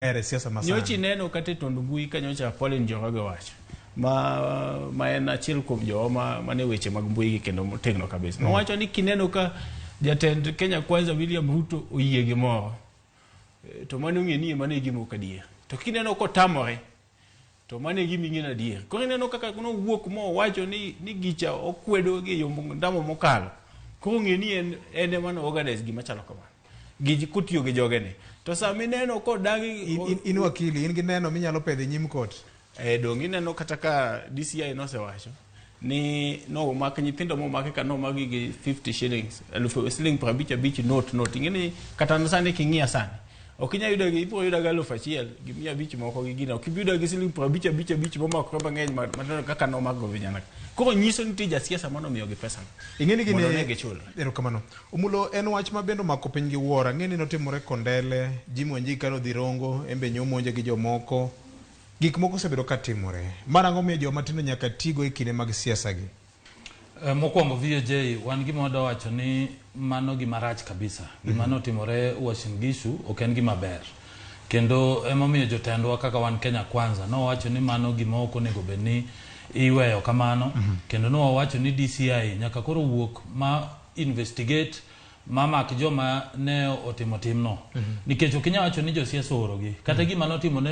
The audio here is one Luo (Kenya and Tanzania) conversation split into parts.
E siasa ma Nyocha sani. ineno kata e tond mbui ka nyocha Pauline Njoroge owacho ma en achiel kuom jowa mane weche mag mbui gi kendo motegno kabisa. Nowacho ni kineno ka jatend Kenya Kwanza William Ruto oyie gimoro, to mano ong'e ni mano e gima ok adier. To kineno kotamore, to mano e gima ing'e ni adier. Koro ineno kaka nowuok mowacho ni gicha okwedo gi e yo ndamo mokalo. Koro ng'e ni en ema no organize gima chalo kamano. Gi kotiyo gi jogene. To sama ineno kodagi In wakili, in gi neno minyalo pedho e nyim kot. Dong' ineno kata ka DCI nosewacho ni nomak nyithindo momaki ka nomaki gi 50 shillings, elufu siling 55 note. Ing'e ni kata sani king'iya sani, ok inyal yudo gi, ibiro yudo gi 1500 moko gi gino. Ok ibi yudo gi siling 50 50 momakore mang'eny ma kaka nomak go vijana ka. Koro nyiso ni nitie jasiasa manomiyogi pesa no. Ing'e ni gini Mondo ne gichulre. Erokamano. Omulo en wach ma bende omako piny gi wuoro. Ang'e ni notimore Kondele, Jimmy Wanjigi kane odhi Rongo, en be nyomonje gi jomoko. Gik moko osebedo ka timore. Mar ang'o miyo joma tindo nyaka tigo e kinde mag siasa gi? Mokwongo VOJ, wan gima wadwa wacho ni mano gima rach kabisa. Gima notimore Uasin Gishu ok en gima ber. Kendo emomiyo jotendwa kaka wan Kenya Kwanza nowacho ni mano gima ok onego bed ni iweyo kamano. Kendo nowacho ni DCI nyaka koro wuok ma investigate ma mak joma ne otimo timno. Nikech ok inyal wacho ni josiasa oorogi. Kata gima notimo ne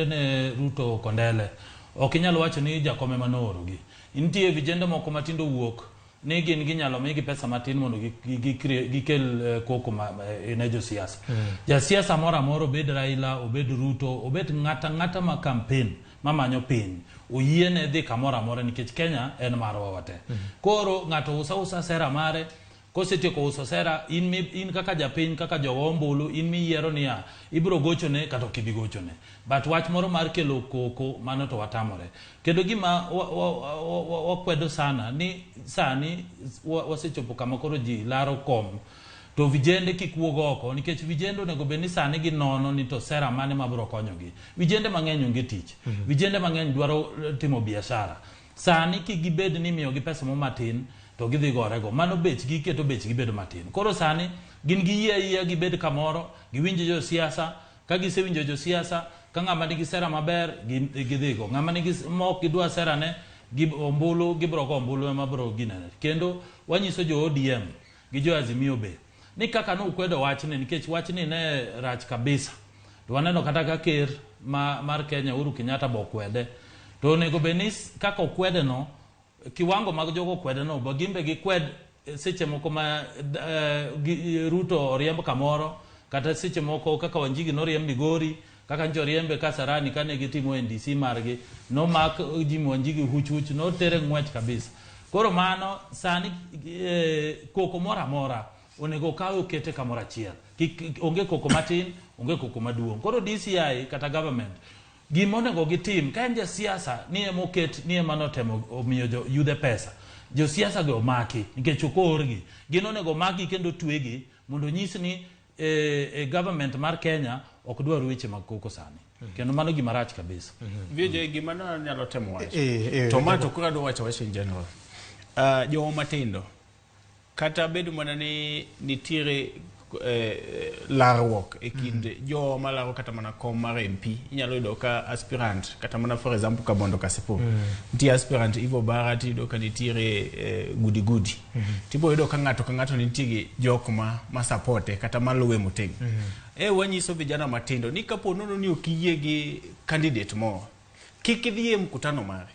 ne Ruto Kondele, ok inyal wacho ni jakom ema noorogi. Nitie vijende moko matindo wuok ni gin ginyalo migi pesa matin mondo gikel koko ne josiasa. Jasiasa moro amora, obed Raila, obed Ruto, obed ng'ata ng'ata ma campaign mamanyo piny, oyiene dhi kamoro amora nikech Kenya en marwa wate. Koro ng'ato usa usa sera mare, kosetieko uso sera, in kaka japiny, kaka jogo ombulu, in miyiero niya, ibiro gochone kata ok ibi gochone. But wach moro mar kelo koko, mano to watamore. Kendo gima wakwedo sana ni sani wasechopo kama koro ji laro kom. To vijende kik wuog oko, nikech vijende onego bed ni sani ginono ni to sera mane mabiro konyogi. Vijende mang'eny onge tich. Vijende mang'eny dwaro timo biashara. Sani kik gibed ni imiyogi pesa mo matin to gidhi gorego. Mano bechgi keto bechgi bedo matin. Koro sani gin giyie ayia gibed kamoro, giwinj josiasa, ka gisewinjo josiasa, ka ng'ama nigi sera maber gidhigo. Ng'ama nigi mok gidwa sera ne, ombulu, gibiro go ombulu ema biro ginene. Kendo wanyiso jo ODM gi jo Azimio be ni kaka nukwedo wachni, nikech wachni ne rach kabisa. To waneno kata ka ker mar Kenya Uhuru Kenyatta bo kwede. To onego bed ni kaka okwede no, kiwango mag jogo kwede no, ba gimbe gikwed seche moko ma Ruto oriemb kamoro, kata seche moko kaka Wanjigi noriemb Migori, kaka ncho oriembe Kasarani kane gitimo NDC margi, nomak Jimmy Wanjigi huch huch, notere ng'wech kabisa. Koro mano sani koko moro amora onego okawe okete kamoro achiel. Kik, onge koko matin, onge koko maduong'. Koro DCI kata government gima onego gitim ka en jasiasa ni ema oket ni ema notemo omiyo jo yudhe pesa, josiasa go omaki nikech ok oorgi. Gin onego omaki kendo twegi mondo onyis ni government mar Kenya ok dwar weche mag koko sani. Kendo mano gima rach kabisa. VJ, gima nanyalo temo wacho. To ma to koro adwa wacho wach in general. Jowa matindo kata bed mana ni nitiere larruok e kind jowa malaro kata mana kom mar MP, inyalo yudo ka aspirant kata mana for example Kabondo Kasipul, nitie aspirant Ivo Bara, tiyudo ka nitiere Gudi Gudi, tibo yudo ka ng'ato ka ng'ato nitie gi jok ma supporte kata maluwe motegno. Wanyiso vijana matindo ni kapo nono ni ok iyie gi candidate moro, kik idhi e mkutano mare.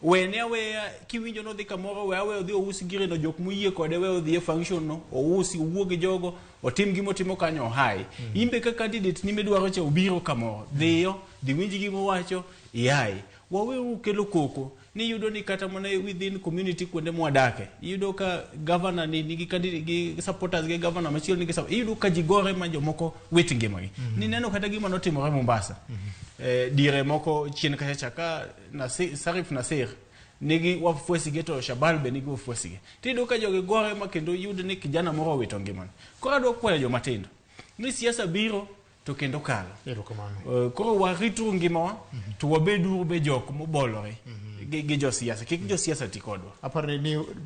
Wene aweya kiwinjo nodhi kamoro, we aweya odhi ous gireno, jok moyie kode we odhi e function no, ousi, owuo gi jogo, otim gimotimo kanyo ohayi. In be ka candidate ni midwaro cha obiro kamoro, dhiyo, dhi winj gimowacho, ihayi. Waweuru kelo koko, ni iyudo ni kata mana within community kuonde mwadake, iyudo ka governor ni nigi candidate gi supporters gi governor machielo nigi support, iyudo ka ji gore ma jomoko wit ngimagi. Nineno kata gima notimore Mombasa. Diere moko chien kacha cha ka Sarif Nasir nigi wafuasi ge to Shabal be nigi wafuasi ge. Tiyudo ka jogi gore ma kendo yud ni kijana moro owito ngimane. Koro adwa kwayo joma tindo ni siasa biro to kendo kalo. Erokamano. Koro warituru ngimawa to wabeduru be jok mobolore. Gi josiasa kik josiasa ti kodwa. Aparo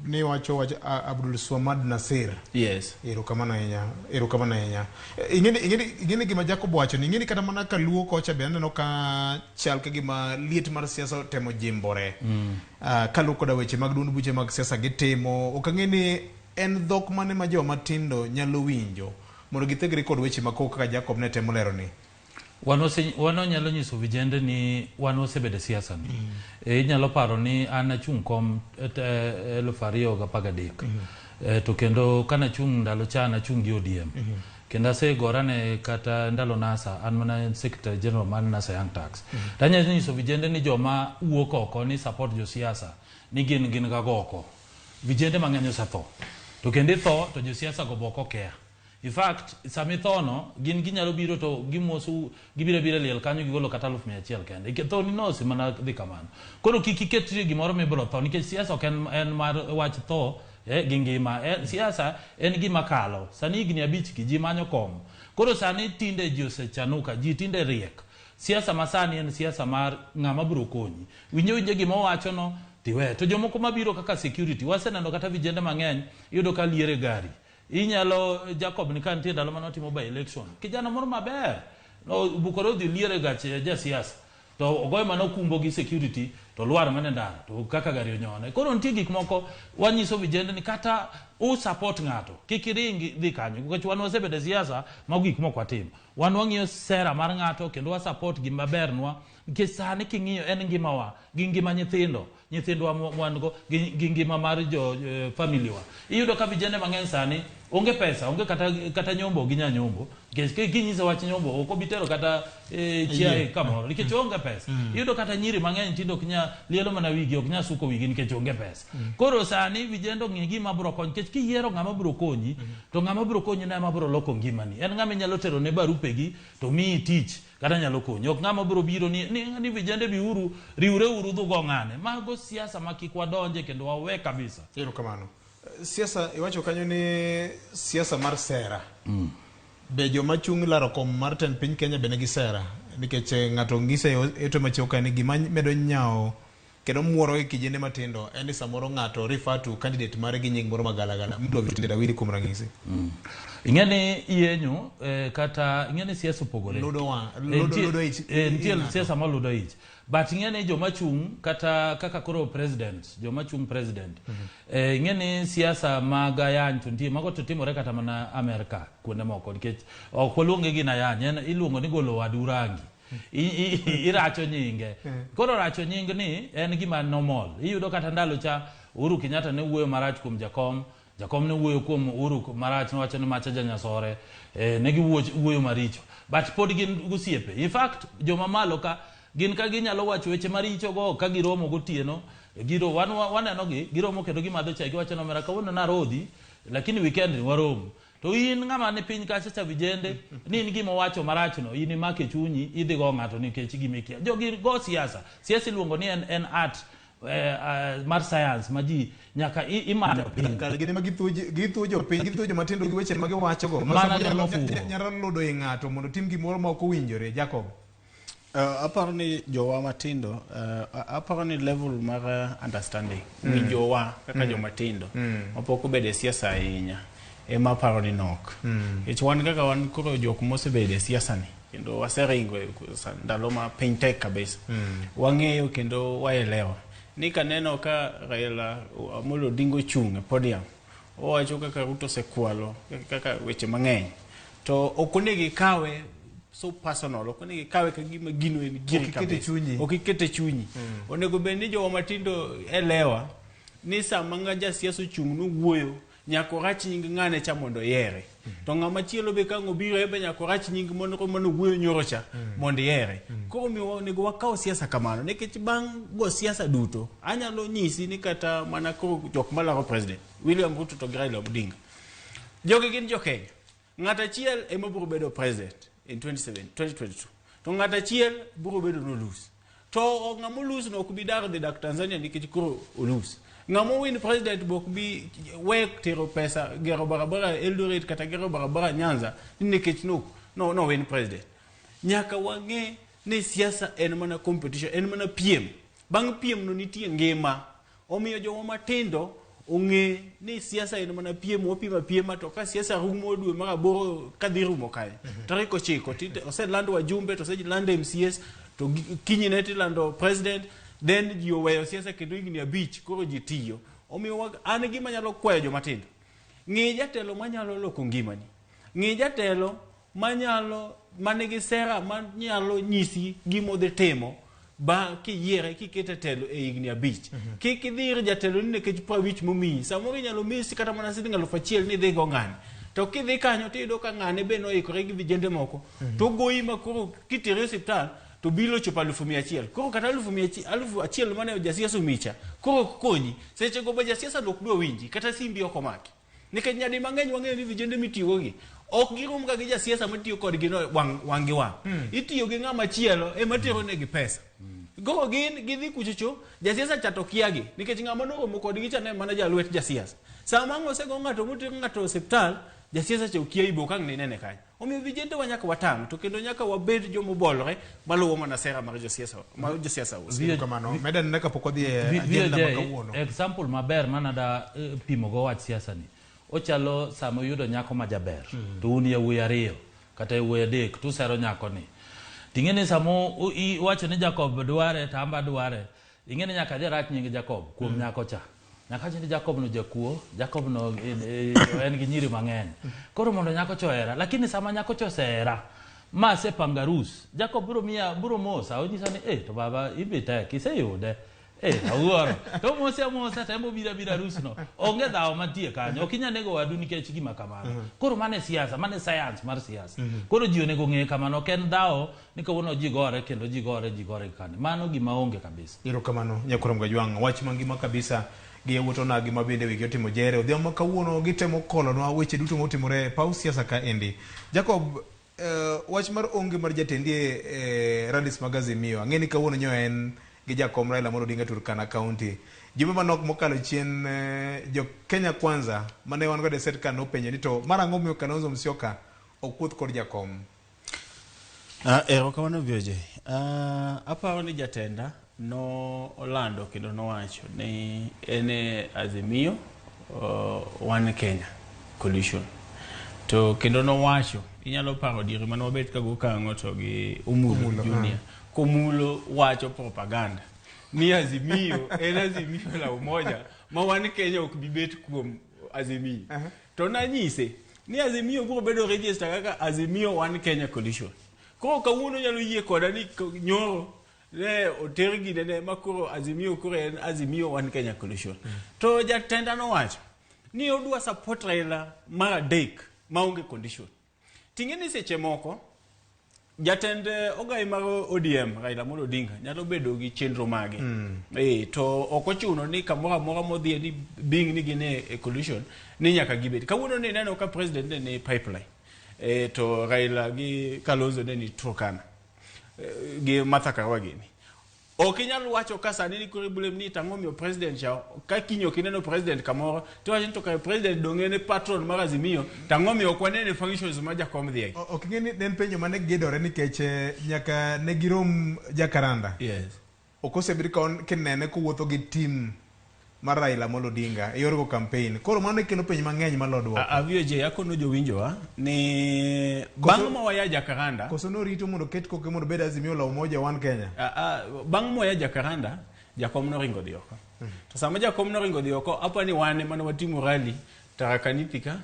ni wacho wach Abdul Swamad Nasir. Yes. Erokamano ahinya, erokamano ahinya. Ing'eni gima Jacob wacho ni ing'eni kata mana kaluo kocha be aneno ka chal ka gima liet mar siasa otemo jimbore. Kaluo koda weche mag duond buche mag siasa gitimo. Ok ang'e ni en dhok mane ma joma tindo nyalo winjo mondo githegre kod weche ma kaka Jacob ne temo lero ni. Wan nyalo nyiso vijende ni wan wasebedo e siasa ni. Inyalo paro ni an achung' kom 2013. To kendo kana chung' ndalo cha nachung' gi ODM. Kendo asegora ne kata ndalo NASA, an mana Secretary General mar NASA Young Turks. To anyalo nyiso vijende ni joma wuok oko ni support josiasa ni gin ga goko. Vijende mang'eny osetho. To kendo itho to josiasa go bok okea. In fact, sama ithono, gin ginyalo biro to gimoso, gibiro biro liel kanyo gigolo kata 100,000 kende. Tho ni nosi mana dhi kamano. Koro kik iketri gimoro mibiro tho, nikech siasa ok en mar wach tho gi ngima. Siasa en gima kalo. Sani higni 5 gi ji manyo kom. Koro sani tinde ji osechanuka, ji tinde riek. Siasa masani en siasa mar ng'ama biro konyi. Winjo gima owachono, tiwe. To jomoko mabiro kaka security, waseneno kata vijende mang'eny, iyudo ka liere gari. Inyalo Jacob ni ka nitie ndalo mane otimo by election. Kijana moro maber, obukore odhi liere gach jasiasa. To ogoye mana okumbo gi security to lwar mana e ndara to kaka gari onyone. Koro nitie gik moko wanyiso vijende ni kata u support ng'ato kik iring dhi kanyo nikech wan wasebedo e siasa mago gik moko watimo. Wan wang'iyo sera mar ng'ato kendo wa support gima bernwa nikech sani king'iyo en ngimawa gi ngima nyithindo. Nyithindwa wan go gi ngima mar jo family wa. Iyudo ka vijende mang'eny sani onge pesa, onge kata nyombo gi nyanyombo. Nikech kinyise wach nyombo ok obi tero kata chiaye kamoro nikech onge pesa. Iyudo kata nyiri mang'eny tinde ok nya lielo mana wigi, ok nya suko wigi nikech onge pesa. Koro sani vijende ong'e gima biro konyo nikech kiyiero ng'ama biro konyi to ng'ama biro konyi no ema biro loko ngimani. En ng'ama inyalo tero ne barupegi to miyi tich kata nyalo konyi. Ok ng'ama biro biro ni vijende biuru, riwre uru dhugo ng'ane. Mago siasa ma kik wadonje kendo wawe kabisa. Erokamano. Siasa iwacho kanyo ni siasa mar sera. Be joma chung' laro kom mar tend piny Kenya be nigi sera? Nikech ng'ato ng'ise eto machiewo ka ni gima medo nyawo kendo muoro e kijende matindo en ni samoro ng'ato refer to candidate mare gi nying moro magalagala. Mdwa Vitendawili kuom ranyisi. Ing'e ni yenyo kata ing'e ni siasa opogore. Ludo wa, ludo ich. Nitie siasa ma ludo ich. But ing'e ni joma chung' kata kaka koro president, joma chung' president. Ing'e ni siasa mag ayany to nitie mago to timore kata mana Amerika kuonde moko nikech ok waluonge gi ayany, en iluongo ni golo wadu rangi. Iracho nyinge. Koro racho nying ni en gima normal. Iyudo kata ndalo cha Uhuru Kenyatta ne wuoyo marach kuom Jakom. Jakom ne wuoyo kuom Uhuru marach, nowacho ni macha janyasore, ne giwuoyo maricho. But pod gin gosiepe. In fact, joma malo ka gin ka ginyalo wacho weche maricho go ka giromo gotieno, waneno gi, giromo kendo gimadho chai, giwacho ni omera kawuono narodhi, lakini weekend ni waromo. To in ng'ama ni piny kacha cha vijende, ni in gima owacho marachno, in imake chunyi, idhi go ng'ato nikech gima ikia. Jogi go siasa. Siasa iluongo ni en art mar science ma ji nyaka imanyo piny. Kar gin ema githuo jopiny, githuo joma tindo gi weche ma giwacho go. Mana joma ofuwo. Nyalo ludo i ng'ato mondo otim gimoro ma ok owinjore. Jacob. Aparo ni jowa matindo, aparo ni level mar understanding, winjowa kaka joma tindo, mapok obedo e siasa ahinya, ema aparo ni nok. Nikech wan kaka wan koro jok mosebedo e siasa ni, kendo waseringo e ndalo ma piny tek kabisa. Wang'eyo kendo waelewa. Ni kaneno ka Raila Amolo Odinga ochung' e podium, owacho kaka Ruto osekwalo, kaka weche mang'eny. To ok onego ikawe so personal, ok onego ikawe ka gima gino en giri Ok ikete kabisa. chunyi. Ok ikete chunyi. Onego bed ni jowa matindo elewa ni sama ng'a jasiasa ochung' nowuoyo, nyaka orach nying ng'ane cha mondo oyiere. To ng'ama chielo be ka ang' obiro en be nyaka orach nying mano wuoyo nyoro cha mondo iyiere. Koro omiyo onego wakaw siasa kamano nikech bang' go siasa duto anyalo nyisi ni kata mana koro jok malaro president William Ruto to gi Raila Odinga. Jogi gin jo Kenya. Ng'at achiel ema biro bedo president in 2022. To ng'at achiel biro bedo nolose. To ng'ama olose no ok bi dar dhi dak Tanzania nikech koro olose. Ng'ama win president be ok bi we tero pesa gero barabara Eldoret kata gero barabara Nyanza nikech no win president. Nyaka wang'e ni siasa en mana competition, en mana piem. Bang' piem no nitie ngima. Omiyo jowa matindo ong'e ni siasa en mana piem, wapiem apiema to ka siasa rumo dwe mar aboro kadhi rumo kae. Tarik 9 oseland wajumbe to oseland MCAs to kinyne tilando president, then ji oweyo siasa kendo higni 5 koro ji tiyo. Omiyo an gima nyalo kwayo joma tindo. Ng'i jatelo manyalo loko ngimani. Ng'i jatelo manyalo manigi sera manyalo nyisi gima odhi timo ba kiyiere kikete telo e higni 5. Kik idhi ir jatelo ni nikech 50 momiyi. Samoro inyalo misi kata mana siling 1000 ni idhi go ng'ane. To kidhi kanyo tiyudo ka ng'ane be noikore gi vijende moko. To goyi ma koro kiteri e osiptal to bilo ochopo 100,000. Koro kata 100,000 mane jasiasa omicha koro ok konyi. Seche go be jasiasa ok dwa winji kata simbi ok omaki. Nikech nyadi mang'eny wang'eyo ni vijende mitiyogo gi ok girom ga gi jasiasa matiyo kodgi no wang' gi wang'. Itiyo gi ng'ama chielo ema tero negi pesa. Koro gin gidhi kuchocho, jasiasa cha to kia gi nikech ng'ama noromo kodgi cha ne mana jalwet jasiasa. Sama ang' osego ng'ato moter ng'ato e osiptal, jasiasa cha okia ibo ok ang' ninene kanyo. Omiyo vijende wa nyaka watang' to kendo nyaka wabed jomobolore maluwo mana sera mar josiasa mar josiasa uso. Erokamano. Meda nene kapok wadhi e agenda ma kawuono. Example maber manada pimo go wach siasa ni. Ochalo sama uyudo nyako ma jaber to un yawuoyi 2 kata yawuoyi 3 to usero nyako ni. Ting'e ni sama iwacho ni Jacob dware to amba dware, ing'e ni nyaka dhi rach nying Jacob kuom nyako cha. Nyaka wach ni Jacob no jakuo, Jacob no en gi nyiri mang'eny. Koro mondo nyako cha ohera, lakini sama nyako cha osehera ma asepanga arus, Jacob biro miya, biro mosa, onyisa ni to baba ibi tek, iseyude. Awuoro. To mosi amosa to en bobiro abira arus no. Onge dhawo mantie kanyo. Ok inyal nego wadu nikech gima kamano. Koro mano e siasa, mano e science mar siasa. Koro ji onego ng'e kamano, ok en dhawo ni kawuono ji gore kendo ji gore ji gore kani. Mano gima onge kabisa. Erokamano Nyakurom Gajwang', wach mangima kabisa gi yawuot onagi ma bende wigi otimo jere. Odhiambo ma kawuono gitemo kolonwa weche duto motimore e paw siasa ka endi. Jacob, wach mar onge mar jatendi e rallies mag Azimio, ang'e ni kawuono nyo en gi jakom Raila Amolo Odinga Turkana County. Jumbe manok mokalo chien jo Kenya Kwanza mane wan godo e set ka nopenjo ni to mar ang'o momiyo Kalonzo Musyoka ok wuoth kod jakom? Erokamano VOJ. Aparo ni jatenda no olando kendo nowacho ni en e Azimio One Kenya Coalition. To kendo nowacho, inyalo paro diere mane wabet ka go kang'o to gi Omulo Junior. Komulo wacho propaganda ni Azimio en Azimio la Umoja ma One Kenya ok bi bet kuom Azimio. To nanyise ni Azimio biro bedo register kaka Azimio One Kenya Coalition. Koro kawuono nyalo yie koda ni nyoro ne oter gine ne ma koro Azimio koro en Azimio One Kenya Coalition. To jatenda nowacho ni odwa support Raila mar 3 maonge condition. Ting'e ni seche moko jatend ogai mar ODM Raila Amolo Odinga nyalo bedo gi chenro mage. To ok ochuno ni kamoro amora modhiye ni being ni gin e coalition ni nyaka gibed. Kawuono ni ineno ka president ne ni pipeline. To Raila gi Kalonzo ne ni Turkana. Gi Martha Karua gini. Ok inyal wacho ka sani ni koro blame ni tang'o miyo president cha ka kiny ok ineno president kamoro to wacho ni to kare president dong' en e patron mar Azimio tang'o miyo ok wanene functions ma jakom dhiye. Ok ing'e ni en penjo mane gidore nikech nyaka ne girom Jacaranda. Yes. Ok osebed ka kinene kowuotho gi team mar Raila Amolo Odinga e yor go campaign. Koro mano kelo penjo mang'eny malo duoko. VOJ akono jowinjowa ni bang' ma waya Jacaranda. Koso norito mondo ket koke mondo bed Azimio la Umoja One Kenya. Bang' ma waya Jacaranda, jakom noringo dhi oko. To sama jakom noringo dhi oko, apa ni wan ema ne watimo rally Tharaka Nithi ka,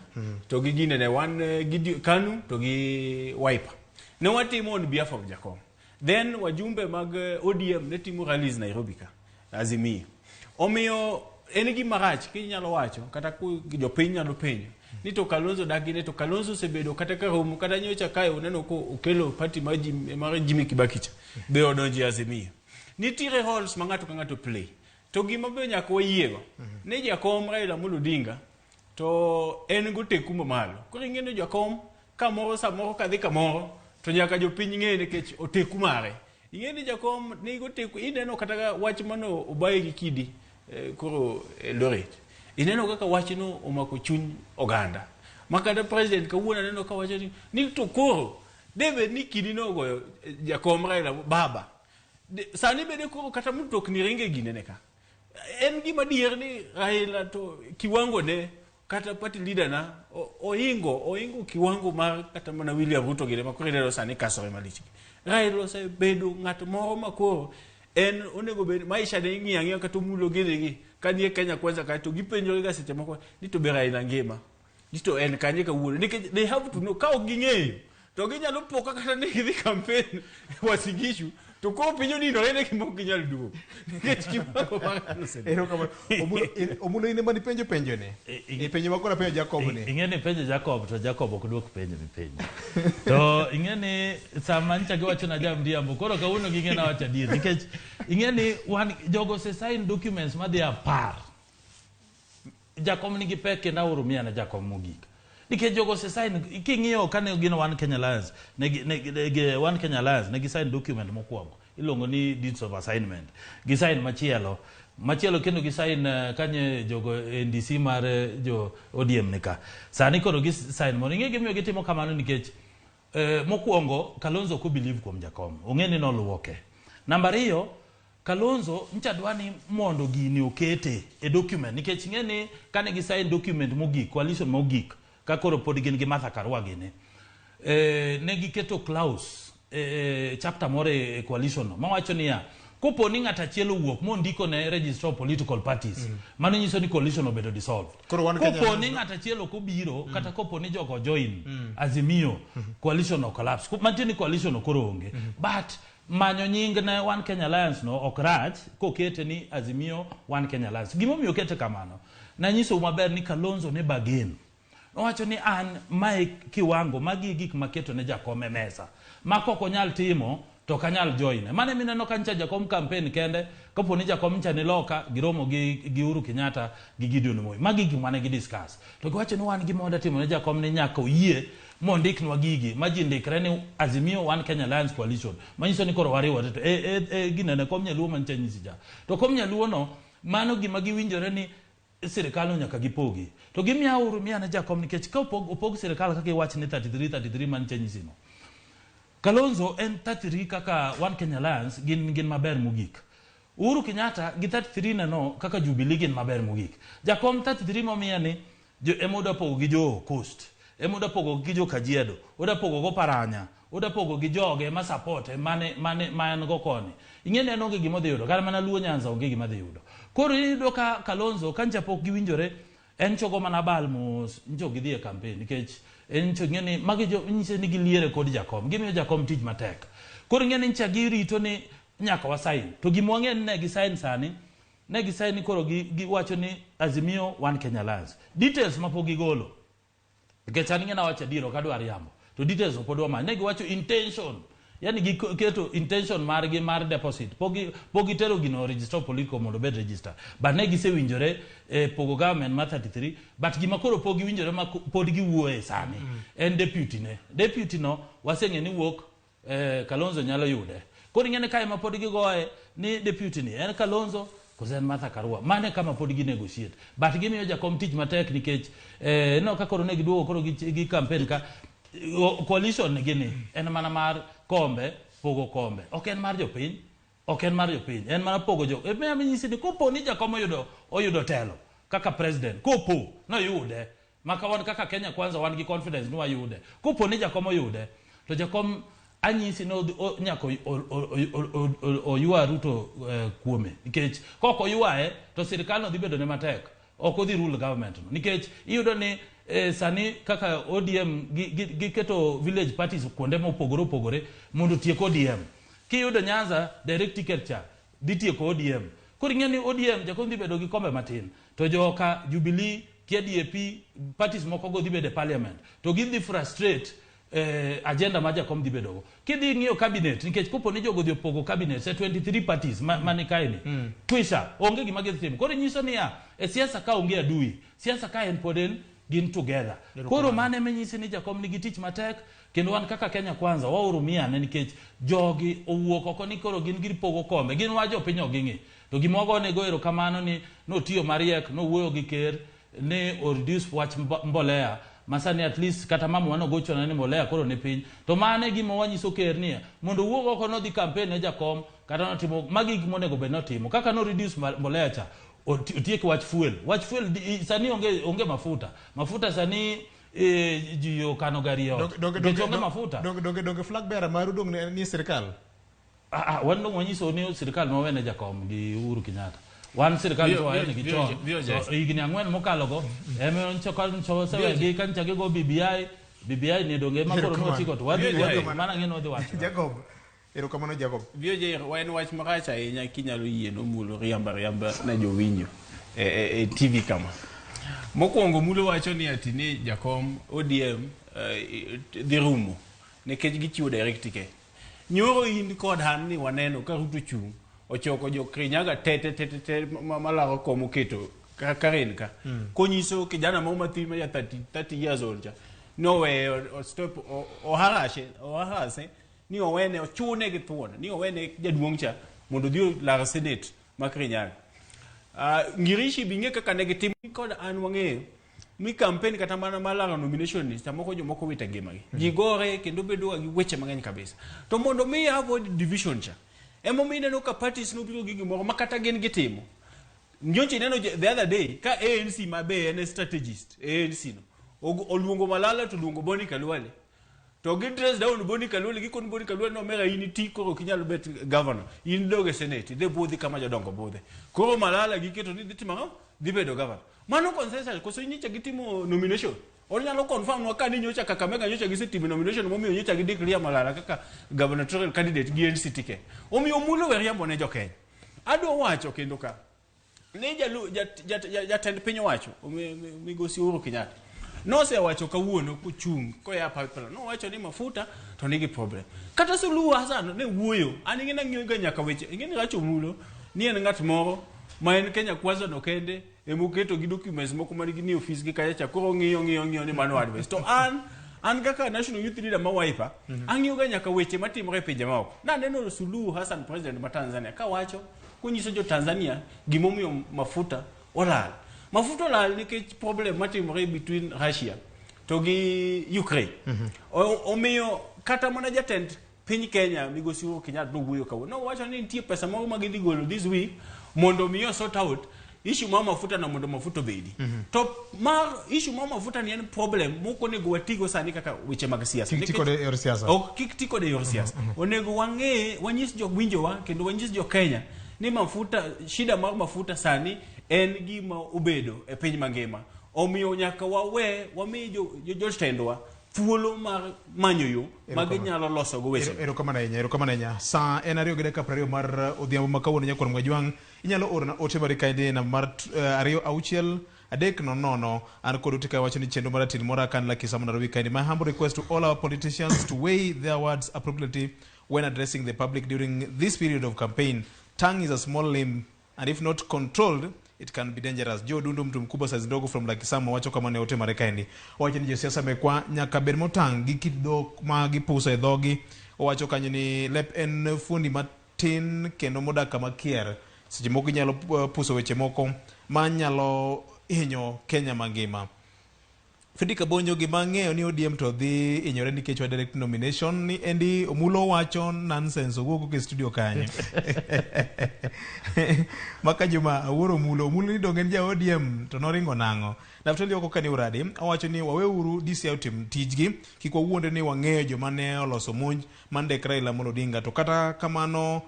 to gi gine ne wan gi KANU to gi Wiper. Ne watimo on behalf of jakom. Then wajumbe mag ODM ne timo rallies Nairobi ka, Azimio. Omiyo en gima rach kinyalo wacho kata jopiny nyalo penjo ni to Kalonzo dak gine to Kalonzo osebedo kata ka romo kata nyocha kae uneno ko okelo party mar Jimmy Kibaki cha be odonjo e Azimio. Nitiere roles ma ng'ato ka ng'ato play. To gima be nyaka wayiego ni jakom Raila Amolo Odinga to en goteku mamalo. Koro ing'e ni jakom kamoro samoro kadhi kamoro to nyaka jopiny ng'e nikech oteku mare. Ing'e ni jakom nigo teku ineno kata wach mano obaye gi kidi koro Eldoret. Ineno kaka wachno omako chuny oganda. Ma kata president kawuono aneno ka wacho ni to koro debed ni kidi nogoyo jakom Raila baba. Sani bende koro kata mtokni ringe ginene ka. En gima adier ni Raila to kiwango ne kata party leader na oingo kiwango mar kata mana William Ruto gine ma koro ineno sani kasore malich. Raila osebedo ng'at moro ma koro en onego bed maisha ne ing'iyo ang'iya kata omulo gini gi ka nie Kenya Kwanza kae to gipenjore ga seche moko ni to be Raila ngima ni to en kanye kawuono, nikech they have to know. Ka ok ging'eyo to ginyalo po ka kata ne gidhi campaign Uasin Gishu to koro piny odinore ne gima ok ginyal duogo nikech kiwango mar osebet. Erokamano. Omulo, Omulo in ema nipenjo penjo ni. Penjo ma koro apenjo Jacob ni. Ing'e ni penjo Jacob to Jacob ok duok penjo mipenjo. To ing'e ni sama ncha giwacho na jamriambo koro kawuono ging'e na wacho adier nikech ing'e ni wan jogo ose sign documents madhi 10. Jakom nigi pek kendo aoro mia ne jakom mogik. Nikech jogo ose sign, king'iyo kane gin One Kenya Alliance, ne gi One Kenya Alliance ne gi sign document mokwongo iluongo ni deeds of assignment. Gi sign machielo machielo kendo gi sign kanye jogo NDC mar jo ODM ni ka. Sani koro gi sign moro. Ing'e gimomiyo gitimo kamano nikech mokwongo Kalonzo ok obelieve kuom jakom. Ong'e ni noluoke. Namba 2, Kalonzo ncha dwa ni mondo gini okete e document nikech ing'e ni kane gi sign document mogik, coalition mogik, ka koro pod gin gi Martha Karua gini, ne giketo clause chapter moro e coalition no mawacho niya, kopo ni ng'at achiel owuok mondiko ne registrar of political parties, mano nyiso ni coalition obedo dissolved. Koro wan Kenya Kopo ni ng'at achiel ok obiro, kata kopo ni jogo join Azimio, coalition o collapse. Mantie ni coalition no koro onge. But manyo nying ne One Kenya Alliance no ok rach kokete ni Azimio One Kenya Alliance. Gimomiyo okete kamano, nanyisou maber ni Kalonzo ne bargain. Nowacho ni an mae kiwango magi e gik maketo ne jakom e mesa. Ma kok onyal timo to ok anyal join. Mano emineno ka ncha jakom campaign kende, kapo ni jakom ncha ni loka giromo gi Uhuru Kenyatta gi Gideon Moi. Magi gik mane gi discuss. To giwacho ni wan gima wadwa timo ne jakom ni nyaka oyie mondiknwa gigi ma ji ndikre ni Azimio One Kenya Alliance Coalition. Manyiso ni koro wariwore to ginene kom nyaluo mancha nyisi cha. To kom nyaluo no mano gima giwinjore ni sirikal no nyaka gipogi. To gimiya uru miya ne jakom nikech ka opog sirikal kaka iwach ni 33 33 mancha nyisi no. Kalonzo en 33 kaka One Kenya Alliance gin maber mogik. Uhuru Kenyatta gi 33 ne no kaka Jubilee gin maber mogik. Jakom 33 momiya ni ema odwa pogo gi jo Coast, ema odwa pogo gi jo Kajiado, odwa pogo go Paranya, odwa pogo gi joge ma support mane ma en go koni. Ing'e ni en onge gima odhi yudo, kata mana Luo Nyanza onge gima dhi yudo. Koro iyudo ka Kalonzo ka ncha pok giwinjore, en chogo mana bal mos, ncho gidhi e campaign nikech en ncho ing'e ni magi jo nyiso ni giliere kod jakom, gimiyo jakom tich matek. Koro ing'e ni ncha girito ni nyaka wasign. To gima wang'e ni ne gisign sani, ne gisign ni koro giwacho ni Azimio One Kenya Alliance. Details ma pok gigolo. Nikech an ing'e nawacho adier ok adwar yambo. To details ok odwa manyo. Ne giwacho intention. Yani giketo intention margi mar deposit. Pok gitero gino register political mondo obed register. But ne gisewinjore pogo government mar 33. But gima koro pok giwinjore ma pod giwuoye sani. En deputy ne. Deputy no waseng'e ni wuok Kalonzo nyalo yude. Koro ing'e ni kae ma pod gigoye ni deputy ni en Kalonzo koso en Martha Karua. Mano e kama pod gi negotiate. But gimiyo jakom tich matek nikech no ka koro ne giduogo koro gi campaign ka coalition gini en mana mar kombe, pogo kombe. Ok en mar jopiny. Ok en mar jopiny. En mana pogo jo. E miyo nyisi ni kopo ni jakom oyudo telo kaka president, kopo noyude maka wan kaka Kenya Kwanza wan gi confidence ni wayude. Kopo ni jakom oyude to jakom anyisi ni nyaka oywa Ruto kuome nikech kok oywaye to sirikal no dhi bedo ne matek. Ok odhi rule government no nikech iyudo ni sani kaka ODM giketo village parties kuonde mopogore opogore mondo otiek ODM. Kiyudo Nyanza direct ticket cha dhi tieko ODM. Koro ing'e ni ODM jakom dhi bedo gi kombe matin to joka Jubilee kia DAP parties moko go dhi bedo e parliament to gidhi frustrate agenda ma jakom dhi bedogo. Kidhi ng'iyo cabinet nikech kopo ni jogo dhi opogo cabinet se 23 parties mani kae ni kwisha onge gima gidhi timo. Koro nyiso niya e siasa ka onge adui, siasa ka en pod en gin together. Koro mano ema nyisi ni jakom nigi tich matek kendo wan kaka Kenya Kwanza waoro miane nikech jogi owuok oko ni koro gin gipogo kombe, gin wa jopiny ok ging'i. To gima wagonego erokamano ni notiyo mariek, nowuoyo gi ker ni o reduce wach mbolea. Masani at least kata mama wanogochona ni mbolea koro ni piny. To mano e gima wanyiso ker niya, mondo owuog oko nodhi campaign ne jakom kata notimo magi gik monego bed notimo. Kaka no reduce mbolea cha, otiek wach fuel. Wach fuel sani onge mafuta. Mafuta sani ji okano gari e ot. Nikech onge mafuta. Donge flag bearer maru dong ni sirikal? Wan dong wanyiso ni sirikal nowene jakom gi Uhuru Kenyatta. Wan sirikal to wawene gi chon. Higni 4 mokalo go, ema ncho kancha gigo BBI, BBI ni donge ema koro notiko to wadhi mana ng'e nodhi wacho. Jacob, erokamano Jacob. VOJ en wach marach ahinya kinyalo yie nomulo riamba na jowinjo e TV kama. Mokwongo Mulo wacho ni ati ni jakom ODM dhi rumo nikech gichiwo direct ticket. Nyoro in kod han ni waneno ka Ruto chung' ochoko jo Kirinyaga te malaro kom oketo Karen ka. Konyiso kijana moro matin ma ja 30 years old cha noweyo stop oharase ni owene ochune gi thuon ni owene jaduong' cha mondo odhi olar senate ma Kirinyaga. Ngirishi bing'e kaka ne gitimo kod an wang'eyo mi campaign kata mana malaro nomination ni samoko jomoko wito ngimagi. Ji gore kendo bedo gi weche mang'eny kabisa. To mondo mi avoid division cha emomiyo ineno ka parties nobiro gi gimoro ma kata gin gitimo. Nyocha ineno the other day ka ANC ma be en strategist ANC no oluongo Malala to oluongo Boni Khalwale. To gi dress down Boni Khalwale gikoni Boni Khalwale no omera in iti koro ok inyal bet governor. In dog e senate idhi budhi kama jodongo budhe. Koro Malala giketo ni dhi timo ang'o? Dhi bedo governor. Mano consensus koso nyocha gitimo nomination. Onyalo confirm nwa ka ni nyocha Kakamega nyocha gisetimo nomination momiyo nyocha gi declare Malala kaka gubernatorial candidate gi NC ticket. Omiyo Mulo we riambo ne jo-Kenya. Adwa wacho kendo ka ni jatend piny owacho migosi Uhuru Kenyatta nosewacho kawuono kochung' koya pipeline nowacho ni mafuta to nigi problem. Kata Suluhu Hassan ne wuoyo an ing'e nang'iyo ga nyaka weche ing'e ni Racho Mulo ni en ng'at moro ma en Kenya Kwanza no kende emoketo gi documents moko manigi ni ofis gi kacha cha koro ng'iyo ni mano advice to an kaka national youth leader ma Wiper ang'iyo ga nyaka weche matimore e pinje maoko. Naneno Suluhu Hassan president ma Tanzania kawacho konyiso jo Tanzania gimomiyo mafuta olal. Mafuta olal nikech problem matimore between Russia to gi Ukraine. Omiyo kata mana jatend piny Kenya migosi Uhuru Kenyatta nowuoyo kawuono. Nowacho ni nitie pesa moro ma gidhi golo this week mondo mi sort out issue mar mafuta no mondo mafuta obedi. To mar issue mar mafuta ni en problem mok onego watigo sani kaka weche mag siasa. Kik ti kode e yor siasa. Ok kik ti kode e yor siasa. Onego wang'e, wanyis jo winjowa kendo wanyis jo Kenya ni mafuta, shida mar mafuta sani en gima obedo e piny mangima. Omiyo nyaka wawe, wami jotendwa thuolo mar manyo yo ma ginyalo loso go weche. Erokamano ahinya, erokamano ahinya. Sa en 2:20 mar odhiambo ma kawuono nyakwar Mwajwang'. Inyalo orona ote mari kaendi e namba mar 2 6 3 0 0. An kod ote ka wacho ni chenro mar atil mora kan Lucky Sam Nairobi kaendi. My humble request to all our politicians to weigh their words appropriately when addressing the public during this period of campaign. Tongue is a small limb and if not controlled it can be dangerous. Joe Dundu mtu mkubwa size ndogo from Lucky Sam wacho kama ne ote mare kaendi. Owacho ni josiasa mekwa nyaka bed motang' gi kit dhok ma gipuso e dhogi. Owacho kanyo ni lep en fuondi matin kendo modak kama kier. Seche moko ginyalo puso weche moko ma nyalo hinyo Kenya mangima. Fredrick Abonjo gima ang'eyo ni ODM to dhi hinyore nikech wa direct nomination ni endi Omulo wacho nonsense owuok e studio kanyo. Maka Juma awuoro Omulo, Omulo ni donge en ja ODM to noringo nang'o? Naftali oko kani uradi owacho ni waweuru DCI otim tijgi kik wawuondre ni wang'eyo joma ne oloso monj mandek Raila Amolo Odinga to kata kamano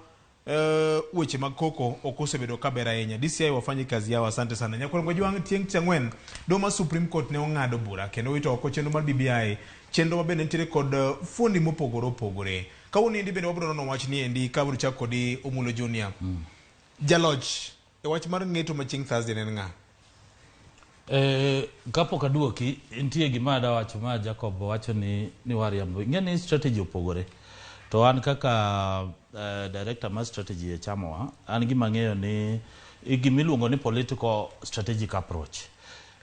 weche mag koko ok osebedo kaber ahinya. DCI wafanye kazi yao, asante sana. Nyakwar Ngwajwang' tieng' tich ang'wen, doho mar Supreme Court ne ong'ado bura kendo wito oko chenro mar BBI, chenro ma bende nitiere kod fuondi mopogore opogore. Kawuono endi bende wabiro nono wach ni endi ka wabiro chako kodi Omulo Junior. Jaloch e wach mar ng'eto ma chieng' Thursday ne en ng'a? Kapok aduoki, nitie gima ada wacho ma Jacob wacho ni wariambo. Ing'e ni strategy opogore. To an kaka director mar strategy e chamawa, an gima ang'eyo ni gima iluongo ni political strategic approach.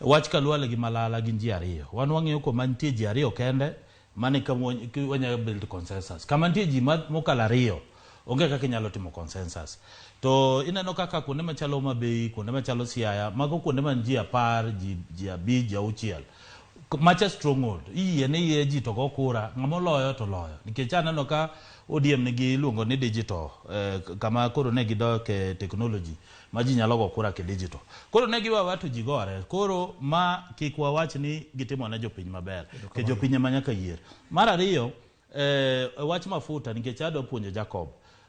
Wach Khalwale gi Malala gin ji ariyo. Wan wang'eyo kuma nitie ji ariyo kende, mane kama wanyalo build consensus. Kama nitie ji mokalo ariyo, onge kaka inyalo timo consensus. To ineno kaka kuonde machalo Homa Bay, kuonde machalo Siaya, mago kuonde man ji 10, ji 5, 6. Macha stronghold iyie ni iye ji to go kura ng'ama oloyo to loyo nikech aneno ka ODM nigi iluongo ni digital kama koro ne gidok e technology ma ji nyalo go kura ki digital koro ne giwewa to ji gore koro ma kik wawach ni gitimo ne jopiny maber ke jopiny ema nyaka yier. Mar ariyo wach mafuta nikech adwa puonjo Jacob